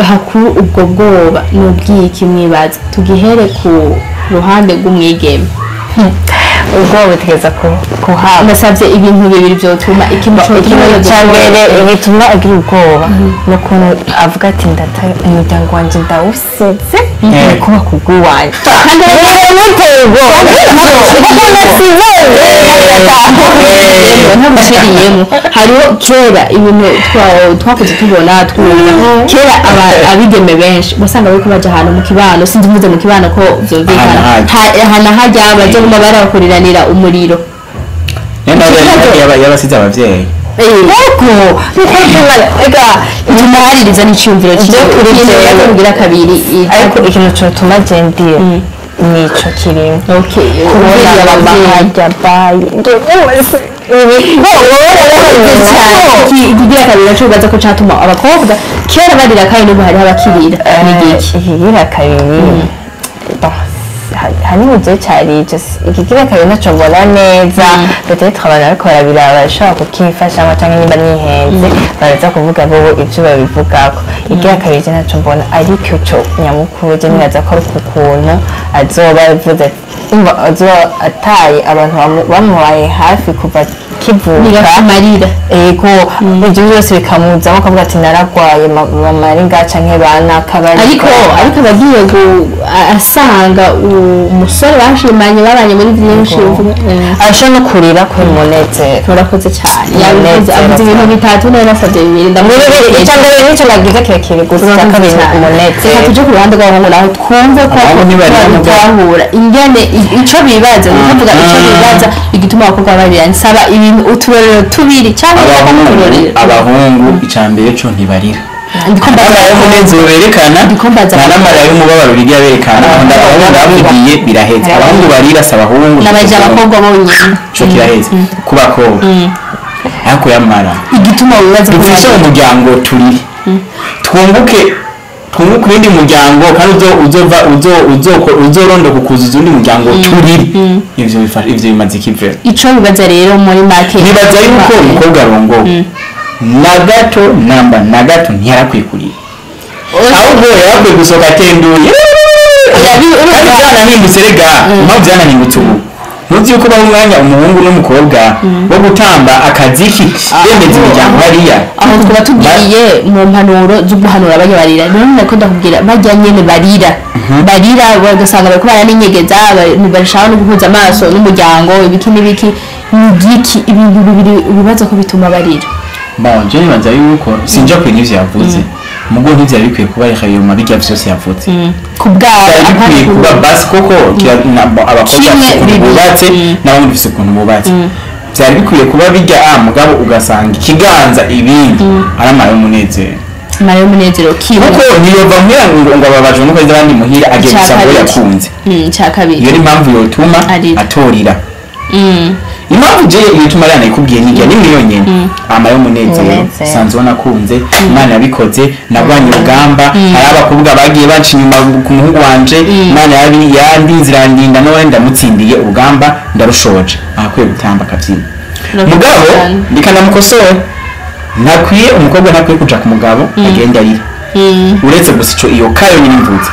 Speaker 2: Hakuru ubwo bwoba ni ubwiki mwibaza? Tugihere ku ruhande rw'umwigeme.
Speaker 3: Ubwoba butegeza kuhaba.
Speaker 2: Ndasabye ibintu bibiri byotuma, ikintu cotuma
Speaker 3: Ikintu cya mbere gituma agira ubwoba ni ukuntu avuga ati: "Ndata umuryango wanjye, ndawusize, ngiye kuba ku bw'iwanjye."
Speaker 2: Kandi
Speaker 3: Bimuteye ubwoba kuko ndasize.
Speaker 2: Ntaguciriyemo, hariho kera ibintu twakuze tubona, twumva kera abigeme benshi wasanga bariko baja ahantu mu kibano, sinzi mvuze mu kibano ko vyumvikana.
Speaker 1: Ahantu.
Speaker 2: Ahantu hajya baje guma barakuriranira umuriro.
Speaker 1: Niyo nawe yabasize abavyeyi.
Speaker 3: Yego, niko byumva ega.
Speaker 2: Tumuhaririza n'iciyumviro.
Speaker 3: Ibyo kuri jewe.
Speaker 2: Kugira kabiri.
Speaker 3: Ariko ikintu cyotuma gendira nico kirimo
Speaker 2: Okay.
Speaker 3: kubona mama hajya bayi.
Speaker 2: Ikigira kabiri naco bibaza ko catuma abakobwa kera barira kandi n'ubu hariho abakirira ni igiki?
Speaker 3: Ikigira kabiri, bon, Hanini je cari ico, ikigira kabiri ntaco mbona neza. Peut-être abantu bariko barabiraba bashobora kukimfashamo, canke niba nihenze baraza kuvuga bobo ivyo babivugako. Ikigira kabiri je ntaco mbona, ariko ico nyamukuru je nibaza ko ari ukuntu azoba avuze ati, umva, azoba ataye abantu bamubaye hafi kuva kivuka.
Speaker 2: Bigakumarira.
Speaker 3: Ego, ibyo byose bikamuzamo akavuga ati naragwaye, mama ari ngaha canke banaka bari.
Speaker 2: Ariko abagiye asanga umusore bashimanye, babanye muri byinshi,
Speaker 3: Arashobora no kurira kubera umunezero.
Speaker 2: Murakoze cyane. Yabivuze, avuze ibintu bitatu, nari nasabye bibiri, ndamubwira.
Speaker 3: Icya mbere nicyo nagize kirekire gusa, icya kabiri ni umunezero.
Speaker 2: Reka tuje ku ruhande rw'abahungu naho twumve ko
Speaker 1: Abahungu ntibarira mugabo.
Speaker 2: babitahura ingene ico bibaza, ni kuvuga ico bibaza igituma abakobwa barira. Nsaba ibintu uturorero tubiri cyangwa
Speaker 1: Abahungu,
Speaker 2: uturorero.
Speaker 1: abahungu icambere co ntibarira.
Speaker 2: Ndiko mbaza.
Speaker 1: N'amarira y'umunezero berekana,
Speaker 2: Ndiko mbaza.
Speaker 1: nta n'amarira y'umubabaro bigira berekana. Abahungu bavugiye biraheze. Abahungu barira si abahungu.
Speaker 2: Nabaje abakobwa bonyine.
Speaker 1: Co kiraheze ku bakobwa, ariko yamara
Speaker 2: Igituma wibaza ko
Speaker 1: dufise
Speaker 2: barira.
Speaker 1: umuryango turire, twunguke uwundi muryango, kandi uzova uzorondoka ukuzuza uwundi muryango turire. Ivyo ivyo bimaze ikivero.
Speaker 2: Ico bibaza rero muri make?
Speaker 1: Nibaza yuko umukobwa arongowe na gato namba na gato ntiyarakwiye kurira, ahubwo yarakwiye gusohoka atenduye. Kandi byanahindutse rega. Impamvu byanahindutse ubu, ntuzi yuko baha umwanya umuhungu n'umukobwa wo gutamba akaziki, bemeza imiryango hariya.
Speaker 2: Aho twaba tugiye mu mpanuro zo guhanura abajya barira. Rero nako ndakubwira, bajya nyene barira, barira bagasanga bariko baraninyegeza, ntibashaka no guhuza amaso n'umuryango, ibiki n'ibiki. Ni igiki, ibintu bibiri bibaza ko bituma barira?
Speaker 1: Bon, je nibaza yuko sinja kure n'ivyo yavuze, mugo ntivyari bikwiye kuba reka bijya vyose yavuze.
Speaker 2: Ku bwawe?
Speaker 1: Byari bikwiye kuba basi koko abakobwa
Speaker 2: Kimwe,
Speaker 1: bafise ukuntu
Speaker 2: bibiri.
Speaker 1: bubatse, n'abandi bafise ukuntu bubatse. Byari bikwiye kuba bijya a mugabo ugasanga ikiganza ibindi ari amara y'umunezero.
Speaker 2: Mara y'umunezero kimwe.
Speaker 1: Kuko ntiyova muhira ngo ababajwe nuko azi abandi muhira, agiye
Speaker 2: Icya
Speaker 1: gusa ngo
Speaker 2: kabiri.
Speaker 1: yakunze.
Speaker 2: Icya kabiri.
Speaker 1: Iyo ni impamvu yotuma
Speaker 2: Arira.
Speaker 1: atorira. Impamvu je yotuma arira nayikubwiye, nijya nimwe yonyene, amara y'umunezero.
Speaker 3: Umunezero.
Speaker 1: Sanzwe nakunze, Imana yabikoze, narwanye urugamba, hari abakobwa bagiye baca inyuma ku muhungu wanje, Imana yandinze irandinda, none ndamutsindiye urugamba, ndarushoje, ahakwiye gutamba akabyina.
Speaker 2: Urakoze
Speaker 1: Mugabo
Speaker 2: cyane.
Speaker 1: reka ndamukosore, ntakwiye, umukobwa ntakwiye kuja ku mugabo agenda arira, uretse gusa ico iyo kayo nyine mvuze,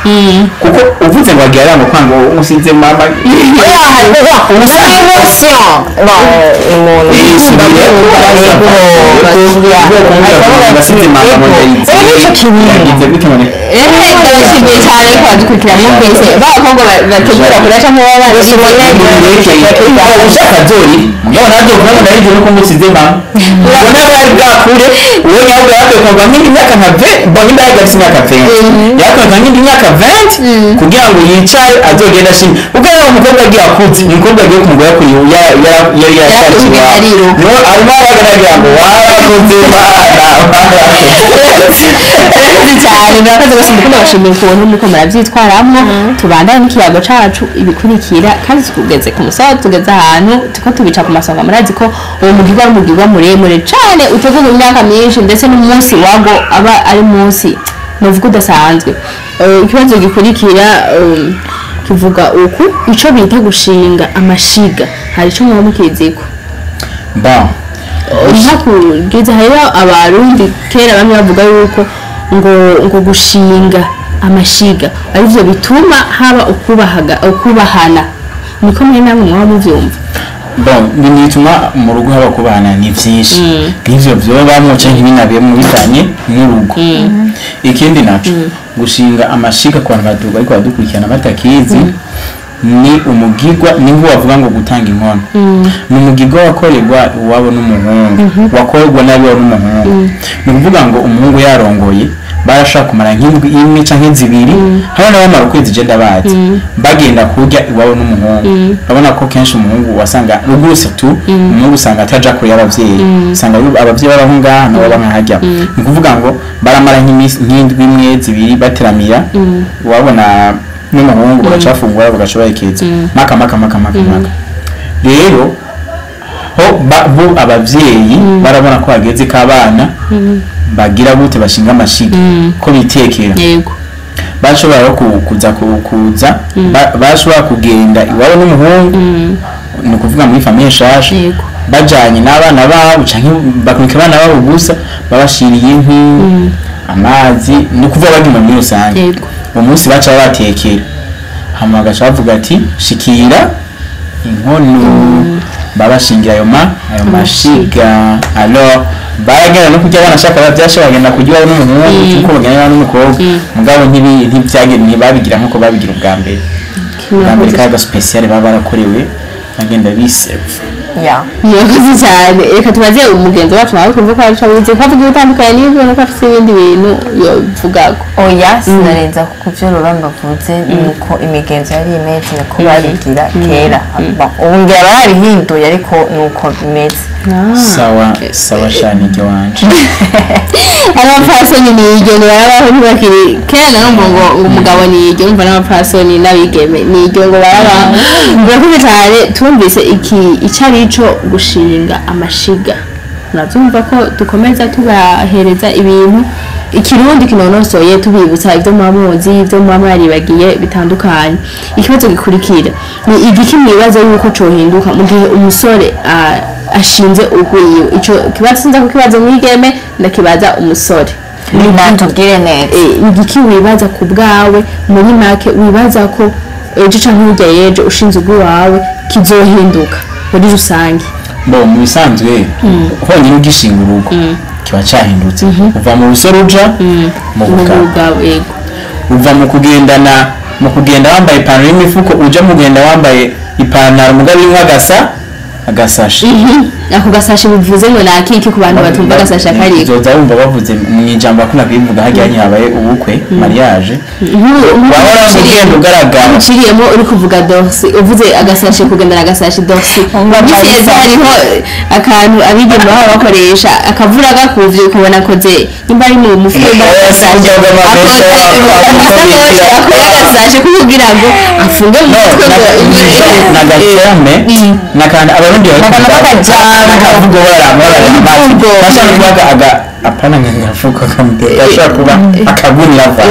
Speaker 1: kuko uvuze ngo agiye aranga kwanga usize mama.
Speaker 3: Émotion, bon, umuntu
Speaker 2: Ndabashimiye cyane ko badukurikira mwese, b'abakobwa bategura kuraca mu baba.
Speaker 1: Ushaka zori mugabo nabyo kuvuga ngo naribyo nuko ngusize mama, ubona bari bwakure. Uwo nyawe yakwiye kumva nk'indi myaka nka 20, bon, nimba yari afite imyaka 20, yakwiye nk'indi myaka 20 kugira ngo yicare azogenda ashimye, kuko yari umukobwa agiye akuze, umukobwa agiye ku mugore akuriye yari yarashatse iwabo, niho arimo aragaragara ngo warakoze Mana, warakoze.
Speaker 2: Murakoze cyane, murakoze rwose. Ndikunda bashimiye ukuntu muriko murabyitwaramwo. Tubandane n'ikiyago cacu ibikurikira, kandi tugeze ku musozo, tugeze ahantu tuko tubica ku masonga. Murazi ko uwo mugirwa ari umugirwa muremure cane, utegurwa imyaka myinshi, ndetse n'umunsi wago aba ari munsi novuga udasanzwe. Ikibazo gikurikira kivuga uku: ico bita gushinga amashiga, hari ico muba mukiziko?
Speaker 1: Bon.
Speaker 2: Nka kugeza hariho Abarundi kera bamwe bavuga yuko ngo gushinga amashiga arivyo bituma haba ukubahana. Niko muri namwe mwaba muvyumva?
Speaker 1: Bon, ibintu bituma mu rugo haba kubana ni vyinshi, nk'ivyo vyobamwo canke ntibinabemwo bivanye n'urugo. Ikindi naco, gushinga amashiga ku bantu baduga ariko badukurikirana batakizi, ni umugigwa, ni nko bavuga ngo gutanga inkono. Ni umugigwa wakorerwa iwabo n'umuhungu, wakorerwa n'abiwabo n'umuhungu. Ni ukuvuga ngo umuhungu yarongoye, barashaka kumara nk'indwi imwe canke zibiri, hariho n'abamara ukwezi, je ndabazi, bagenda kurya iwabo n'umuhungu. Urabona ko kenshi umuhungu wasanga ruguru, surtout umuhungu usanga ataja kure y'abavyeyi, usanga abavyeyi babaho ngaha nabo baba nkahajya. Ni ukuvuga ngo baramara nk'iminsi nk'indwi imwe, zibiri, bateramira iwabo na n'umuhungu, bagacafungura, bagaca bahekeza maka maka maka maka maka. Rero ho bo abavyeyi barabona ko hageze ko abana bagira gute, bashinga amashiga, ko bitekera. Bashobora no kuza kuza bashobora kugenda iwabo n'umuhungu, ni ukuvuga muri famille nshasha, bajanye n'abana babo canke bakumika abana babo gusa, babashiriye inkwi, amazi, ni ukuvuga baguma muri rusange. Uwo munsi baca babatekera, hama bagaca bavuga ati: "Shikira inkono." Babashingira ayo mashiga. Alors baragenda no kurya, banashaka bavyashe bagenda kurya iwabo n'umuhungu nkuko bagenda iwabo n'umukobwa, mugabo ntivyagenda, ntibabigira nkuko babigira ubwa mbere. Ubwa mbere kaga spécial baba barakorewe, bagenda biserve.
Speaker 2: Murakoze cyane. Reka tubaze umugenzi wacu nawe, kumva ko arico abizi, ko avuga ibitandukanye n'ibyo, nuko afise ibindi bintu yovugako.
Speaker 3: Oya, sinarenza ku byo Ruramba avuze. Nuko imigenzo yari imeze, niko babigira kera. Bon, ubu ngira barabihinduye, ariko nuko bimeze.
Speaker 1: Sawa sawa, shani iryo wanje.
Speaker 2: Abapfasoni ni iryo ngo barabaho, ntibakiri kera. Narumva ngo umugabo ni iryo, umva n'abapfasoni n'abigeme ni iryo ngo barabaho. Murakoze cyane. Tumvise iki icyo ari cyo gushinga amashiga. Murabyumva ko dukomeza tubahereza ibintu ikirundi kinonosoye, tubibutsa ibyo muba muzi, ibyo muba mwaribagiye bitandukanye. Ikibazo gikurikira ni igiki mwibaza yuko cohinduka mu gihe umusore ashinze urwiwe? Ico kibazo sinza kukibaza mwigeme, ndakibaza umusore.
Speaker 3: Natubwire neza.
Speaker 2: Igiki wibaza ku bwawe, muri make, wibaza ko ejo canke hirya y'ejo ushinze urwawe kizohinduka muri rusange?
Speaker 1: Bo mu bisanzwe, honyine ugishinga urugo kiba cyahindutse, uva mu busore uja mu
Speaker 2: mu
Speaker 1: bugabo.
Speaker 2: Bugabo, yego.
Speaker 1: Uva mu kugendana, mu kugenda wambaye ipantaro y'imifuko, uja mu kugenda wambaye ipantaro mugabo irimo agasashe.
Speaker 2: Ako gasashe bivuze ngo ni akiki ku bantu batumva agasashe akariko?
Speaker 1: Uzoza wumva bavuze mu ijambo, bakunda kubivuga hajyanye habaye ubukwe, mariage, wahora ugenda ugaragara.
Speaker 2: Uciriyemo, uri kuvuga dorsi, uvuze agasashe, kugendana agasashe dorsi. Misi hariho akantu abigeme baba bakoresha, akavura gakuvye ukabona akoze nimba ari mu mufuko, nimba ari agasashe, agasakoshi akora agasashe kugira ngo afunge mu mutwe ngo
Speaker 1: Nagaterme nakandi abarundi
Speaker 3: N'akantu k'akajambo.
Speaker 1: Nakavugo baramazi bashaka kuba aga apana nk'agafuko kamutera, gashobora kuba akagunira va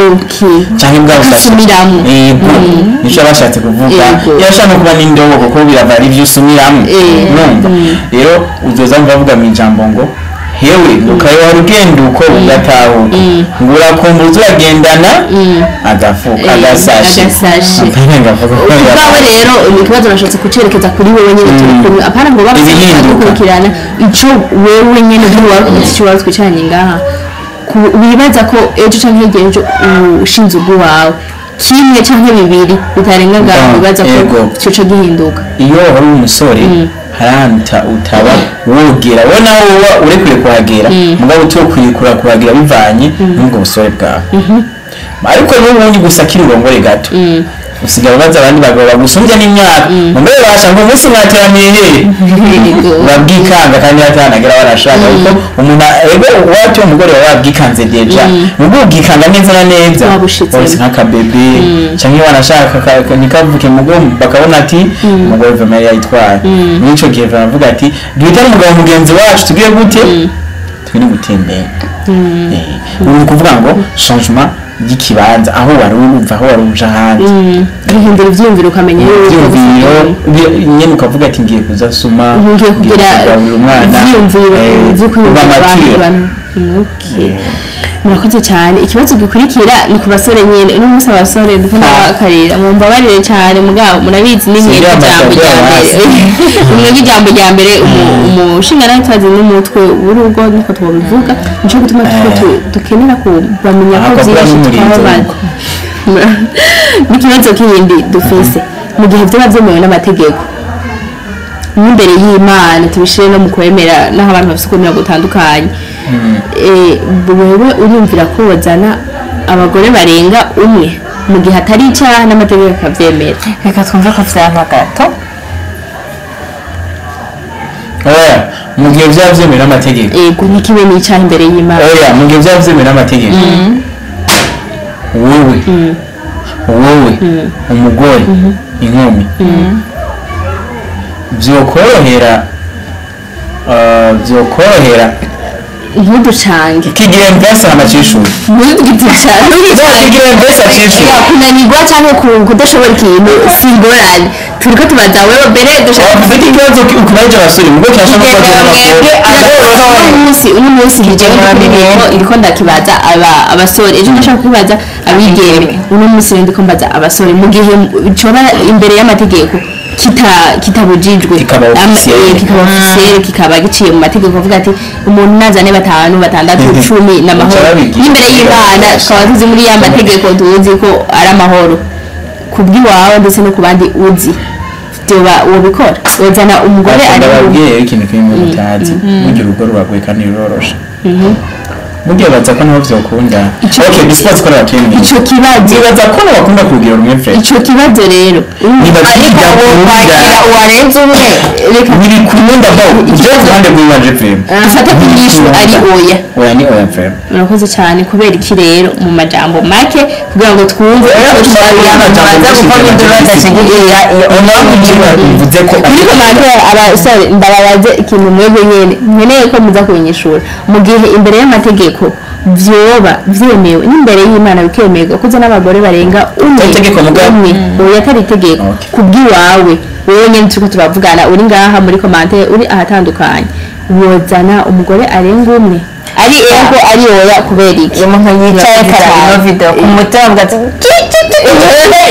Speaker 1: canke bwa busashe.
Speaker 2: Akasumiramwo.
Speaker 1: Yego, nico bashatse kuvuga. Yashaka kuba n'indobo, kuko birava ari ivyo usumiramwo. Numva rero uzoza wumva bavuga mu ijambo ngo: "Hewe, ukayoba urugendo uko ugatahuka, ngo urakumbuza uragendana agafuko, agasashe."
Speaker 2: Agasashe.
Speaker 1: Apana agafuko.
Speaker 2: Ubwawe rero ni ikibazo nashatse kucerekeza kuri wowe nyine turi kumwe, apana ngo babe
Speaker 1: Ibihinduka.
Speaker 2: Dukurikirana ico wewe nyene nk'uwawe icyo wari twicaranye ngaha. Wibaza ko ejo canke hirya ejo ushinze urwawe, kimwe canke bibiri bitarenga ngaho, wibaza ko coca gihinduka?
Speaker 1: Iyo wari umusore, hari ahantu utaba wogera, wowe nawe uba urekure kuhagera, mugabo utokwiye kuhagera bivanye n'ubwo busore bwawe. Ariko n'ubundi gusa akiri urongore gato, usigaye ubaza abandi bagabo bagusumbya n'imyaka ngo: "Mbere basha, ngo umunsi mwateraniye hehe?" Urabwikanga kandi atanagera warashaka, kuko umuntu ego wati umugore wawe wabwikanze déjà, ubwo ubwikanga neza na neza.
Speaker 2: Wabushitsemo.
Speaker 1: Wese nk'akabebe canke wanashaka ntikavuke, mugo bakabona ati umugore vraiment yari yayitwaye. Muri ico gihe baravuga ati: "Duhitane umugabo mugenzi wacu, tugiye gute, tugende gutembera." Ni ukuvuga ngo changement y'ikibanza, aho wari uva, aho wari uja ahandi.
Speaker 2: Bihindura ivyiyumviro, ukamenya yuko
Speaker 1: ivyiyumviro nyene, ukavuga ati: "Ngiye kuza suma,
Speaker 2: ngiye kugira
Speaker 1: kugaburira umwana."
Speaker 2: Ivyiyumviro vyo
Speaker 1: uba
Speaker 2: kwiyumvira abandi
Speaker 1: mature.
Speaker 2: bantu. Okay. Murakoze cyane. Ikibazo gikurikira ni ku basore nyene. Uno munsi abasore ndiko ndabakarira, mumbabarire cyane, mugabo murabizi ni mwebwe
Speaker 1: Singira
Speaker 2: ijambo rya
Speaker 1: amashaje.
Speaker 2: mbere, mwebwe ijambo rya mbere. Umushinga nawe tubazi n'umutwe w'urugo, niko twobivuga. Nico gituma tuko dukenera kubamenya ko
Speaker 1: Aha,
Speaker 2: byinshi
Speaker 1: n'umurinzi
Speaker 2: twababaza. N'ikibazo kindi dufise: mu gihe vyoba vyemewe n'amategeko n'imbere y'Imana, tubishire no mu kwemera, n'aho abantu bafise ukwemera gutandukanye, wewe uriyumvira ko wozana abagore barenga umwe mu gihe atari icyaha n'amategeko akavyemera?
Speaker 3: Reka twumve ko vyampa gato.
Speaker 1: Oya, mu gihe vyaba vyemewe n'amategeko.
Speaker 2: Ego, ntikibe n'icyaha imbere y'Imana.
Speaker 1: Oya, mu gihe vyaba vyemewe n'amategeko, wowe umugore inkumi, vyokorohera.
Speaker 2: Ntuducange.
Speaker 1: Kigira inverse hama cishura.
Speaker 2: Ntuducange.
Speaker 1: Kigira inverse acishura.
Speaker 2: Kunanirwa cyangwa kudashobora ikintu si ingorane. Turiko tubaza wewe mbere dushaka
Speaker 1: Ufite ikibazo ukubaje abasore mugo cyashaka kubaza
Speaker 3: mwebwe
Speaker 1: abakobwa.
Speaker 2: Uno munsi jewe ndiko ndakibaza abasore, ejo ndashaka kubaza abigeme. Uno munsi rero ndiko mbaza abasore, mu gihe coba imbere y'amategeko kitabujijwe,
Speaker 1: Kikaba officiel.
Speaker 2: Kikaba officiel, kikaba giciye mu mategeko, avuga ati umuntu nazane batanu, batandatu, 10 n'amahoro.
Speaker 1: Babigira.
Speaker 2: N'imbere y'Imana tukaba tuzi muri ya mategeko, tuzi ko ari amahoro kubw'iwawe ndetse no ku bandi uzi, vyoba wobikora, wozana umugore ari
Speaker 1: Ndababwiye rero ikintu kimwe mutazi: burya urugo ruragoye kandi ruroroshe. Burya baza ko nabo vyokunda. Okay, disipoze ko nabatemye.
Speaker 2: Ico kibazo.
Speaker 1: Nibaza ko nabakunda kugira rumwe mfe.
Speaker 2: Ico kibazo rero.
Speaker 1: Nibaza
Speaker 3: Ariko
Speaker 1: ko
Speaker 3: wokwakira uwarenze umwe?
Speaker 2: Reka.
Speaker 1: Ntibikunda bo je ku ruhande rw'iwanje vraiment.
Speaker 2: Dufate ko inyishu ari oya.
Speaker 1: Oya, ni oya vraiment.
Speaker 2: Murakoze cyane. Kubera iki rero, mu majambo make, kugira ngo twumve
Speaker 1: Oya,
Speaker 2: icyo
Speaker 3: Baza gukora ibyo badashigikira iyo.
Speaker 1: Mvuze ko
Speaker 2: Muri commentaire, abasore, ndababaze ikintu mwebwe nyene nkeneye ko muza kubinyishura: mu gihe imbere y'amategeko vyoba vyemewe, n'imbere y'Imana bikemerwa kuza n'abagore barenga umwe,
Speaker 1: Atari itegeko mugabo?
Speaker 2: umwe, oya, atari itegeko.
Speaker 1: Okay.
Speaker 2: Kubw'iwawe wowe nyene turiko turavugana, uri ngaha muri commentaire, uri ahatandukanye, wozana umugore arenga umwe? Ari ego, ari oya, kubera iki?
Speaker 3: Iyo umuntu yicaye karaba ino video ku mutima avuga ati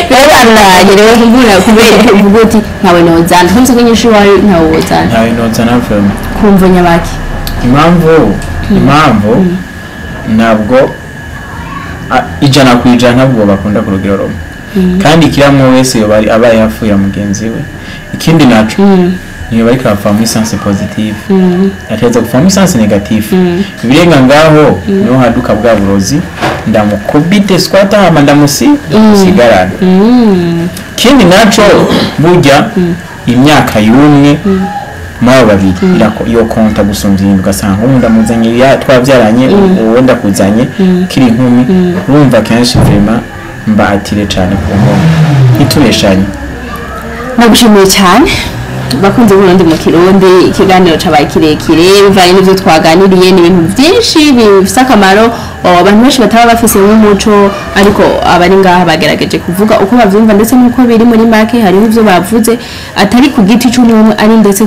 Speaker 2: Biratandukanye rero kumbura, kubera iki uvuga uti ntawe nozana? Twumvise ko inyishu iwawe ntawe wozana.
Speaker 1: Ntawe nozana vraiment.
Speaker 2: Kumva nyabaki?
Speaker 1: Impamvu ntabwo 100% ntabwo bakunda ku rugero rumwe, kandi kiramwe wese yoba abaye hafi ya mugenzi we. Ikindi naco, niyo bariko bava muri sens positive, ateza kuva muri sens négative. Ibirenga ngaho niho haduka bwa burozi, ndamukubite squat hama ndamusigarana. Ikindi naco, burya imyaka y'umwe muri abo babiri yo konta gusumvya iyindi. Ugasanga nk'ubu ndamuzanye twavyaranye, uwo ndakuzanye kiri inkumi, urumva kenshi vraiment mba atire cane ku ngoma, ntitubeshanye.
Speaker 2: Ndagushimiye cyane. Bakunze Burundi mu Kirundi, ikiganiro cabaye kirekire bivanye n'ivyo twaganiriye. Ni ibintu byinshi bifise akamaro, abantu benshi bataba bafise nk'umuco, ariko abari ngaha bagerageje kuvuga uko bavyumva ndetse n'uko biri muri make. Hariho ivyo bavuze atari ku giti c'umwe, ari ndetse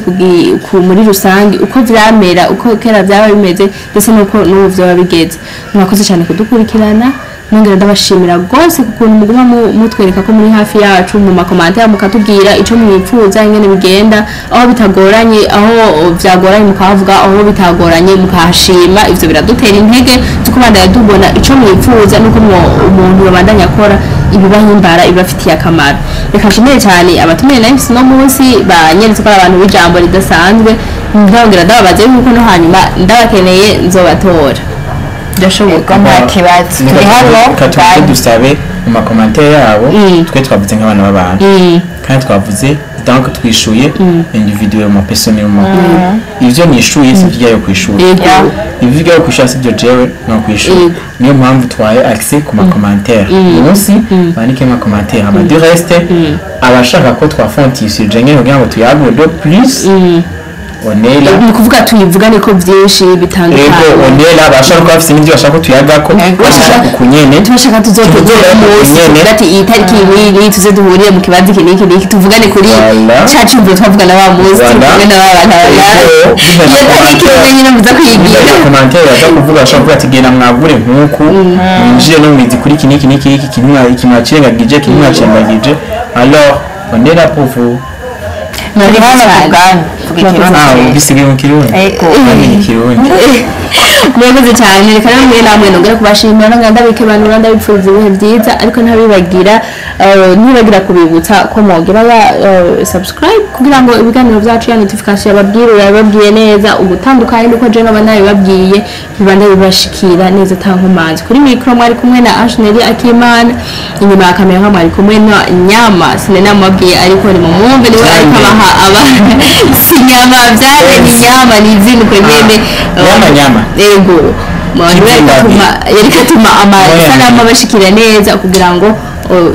Speaker 2: muri rusange, uko vyamera, uko kera vyaba bimeze, ndetse n'uko n'ubu vyoba bigeze. Mwakoze cyane kudukurikirana. Nongera ndabashimira rwose ku kuntu muguma mutwereka ko muri hafi yacu mu ma commentaires, mukatubwira ico mwipfuza, ingene bigenda, aho bitagoranye, aho vyagoranye mukahavuga, aho bitagoranye mukahashima. Ivyo biradutera intege tukabandanya tubona ico mwipfuza nuko umuntu yobandanya akora ibibahimbara, ibibafitiye akamaro. Reka nshimire cyane abatumiye nayo uno munsi, banyeretse ko ari abantu b'ijambo ridasanzwe. Ndongera ndababaza yuko no hanyuma ndabakeneye nzobatora, birashoboka?
Speaker 3: Nta kibazo, turi hano.
Speaker 1: Reka tuze dusabe mu ma commentaires yabo. Twe twavuze nk'abana b'abantu, kandi twavuze, donc twishuye individuellement, personnellement. Ivyo nishuye si ivyo kwishura. Ivyo yo kwishura si byo jewe no kwishura. Niyo mpamvu twaye accès ku ma commentaires munsi, bandike ama commentaires, hama du reste abashaka ko twafontisije nyene kugira ngo tuyagure de plus, on est là.
Speaker 2: Ni ukuvuga tuyivugane ko byinshi
Speaker 1: Ego.
Speaker 2: bitandukanye.
Speaker 1: On est là. Bashaka ko bafise n'ivyo bashaka ko tuyagako, bashaka ukunyene.
Speaker 2: Turashaka tuzotegura
Speaker 1: Tuzogera
Speaker 2: umunsi
Speaker 1: nyene.
Speaker 2: tuvuga ati iyi tariki iyi n'iyi tuze duhurire mu kibanza iki n'iki n'iki, tuvugane kuri
Speaker 1: Voilà.
Speaker 2: ca cyumviro twavugana wa munsi,
Speaker 1: Voilà.
Speaker 2: turi kumwe na ba bantu
Speaker 1: Ego,
Speaker 2: aba. Iyo tariki imwe nyine muza kuyigira.
Speaker 1: Commentaire yaza kuvuga, ashobora kuvuga ati genda mwagure nk'uku, mwinjire no mwizi kuri iki n'iki n'iki iki kintu iki mwakirengagije, iki mwakirengagije. Alors on est là pour vous.
Speaker 3: Turi hano ku bwanyu, tuvuga Ikirundi.
Speaker 1: Ah, bisigaye mu Kirundi.
Speaker 3: Ego.
Speaker 1: Bamenye Ikirundi.
Speaker 2: Murakoze cyane. Reka namwe nongera kubashimira, nongera ndabikebanura, ndabipfuriza ibihe byiza, ariko ntabibagira ntibagira kubibutsa ko mwogira ya subscribe kugira ngo ibiganiro byacu, ya notification yababwira, yababwiye neza ugutandukanye nuko je naba nabibabwiye, bibanda bibashikira neza ata nkomanzi. Kuri micro mwari kumwe na Ashneli Akimana, inyuma ya kamera mwari kumwe na Nyama. Sinanamubwiye, ariko ni mumwumve, niwe ariko abaha aba si Nyama byane, ni Nyama, ni izina uko nyene.
Speaker 1: Nyama, nyama.
Speaker 2: Yego, yariko atuma amasanamu abashikira neza kugira ngo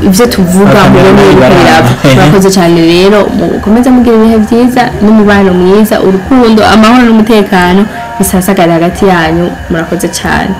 Speaker 2: ivyo tuvuga
Speaker 1: Akamera
Speaker 2: mubone biriko
Speaker 1: biraba.
Speaker 2: biraba. Murakoze cyane rero, mukomeze mugira ibihe byiza n'umubano mwiza, urukundo, amahoro n'umutekano. Bisasagare hagati yanyu. Murakoze cyane.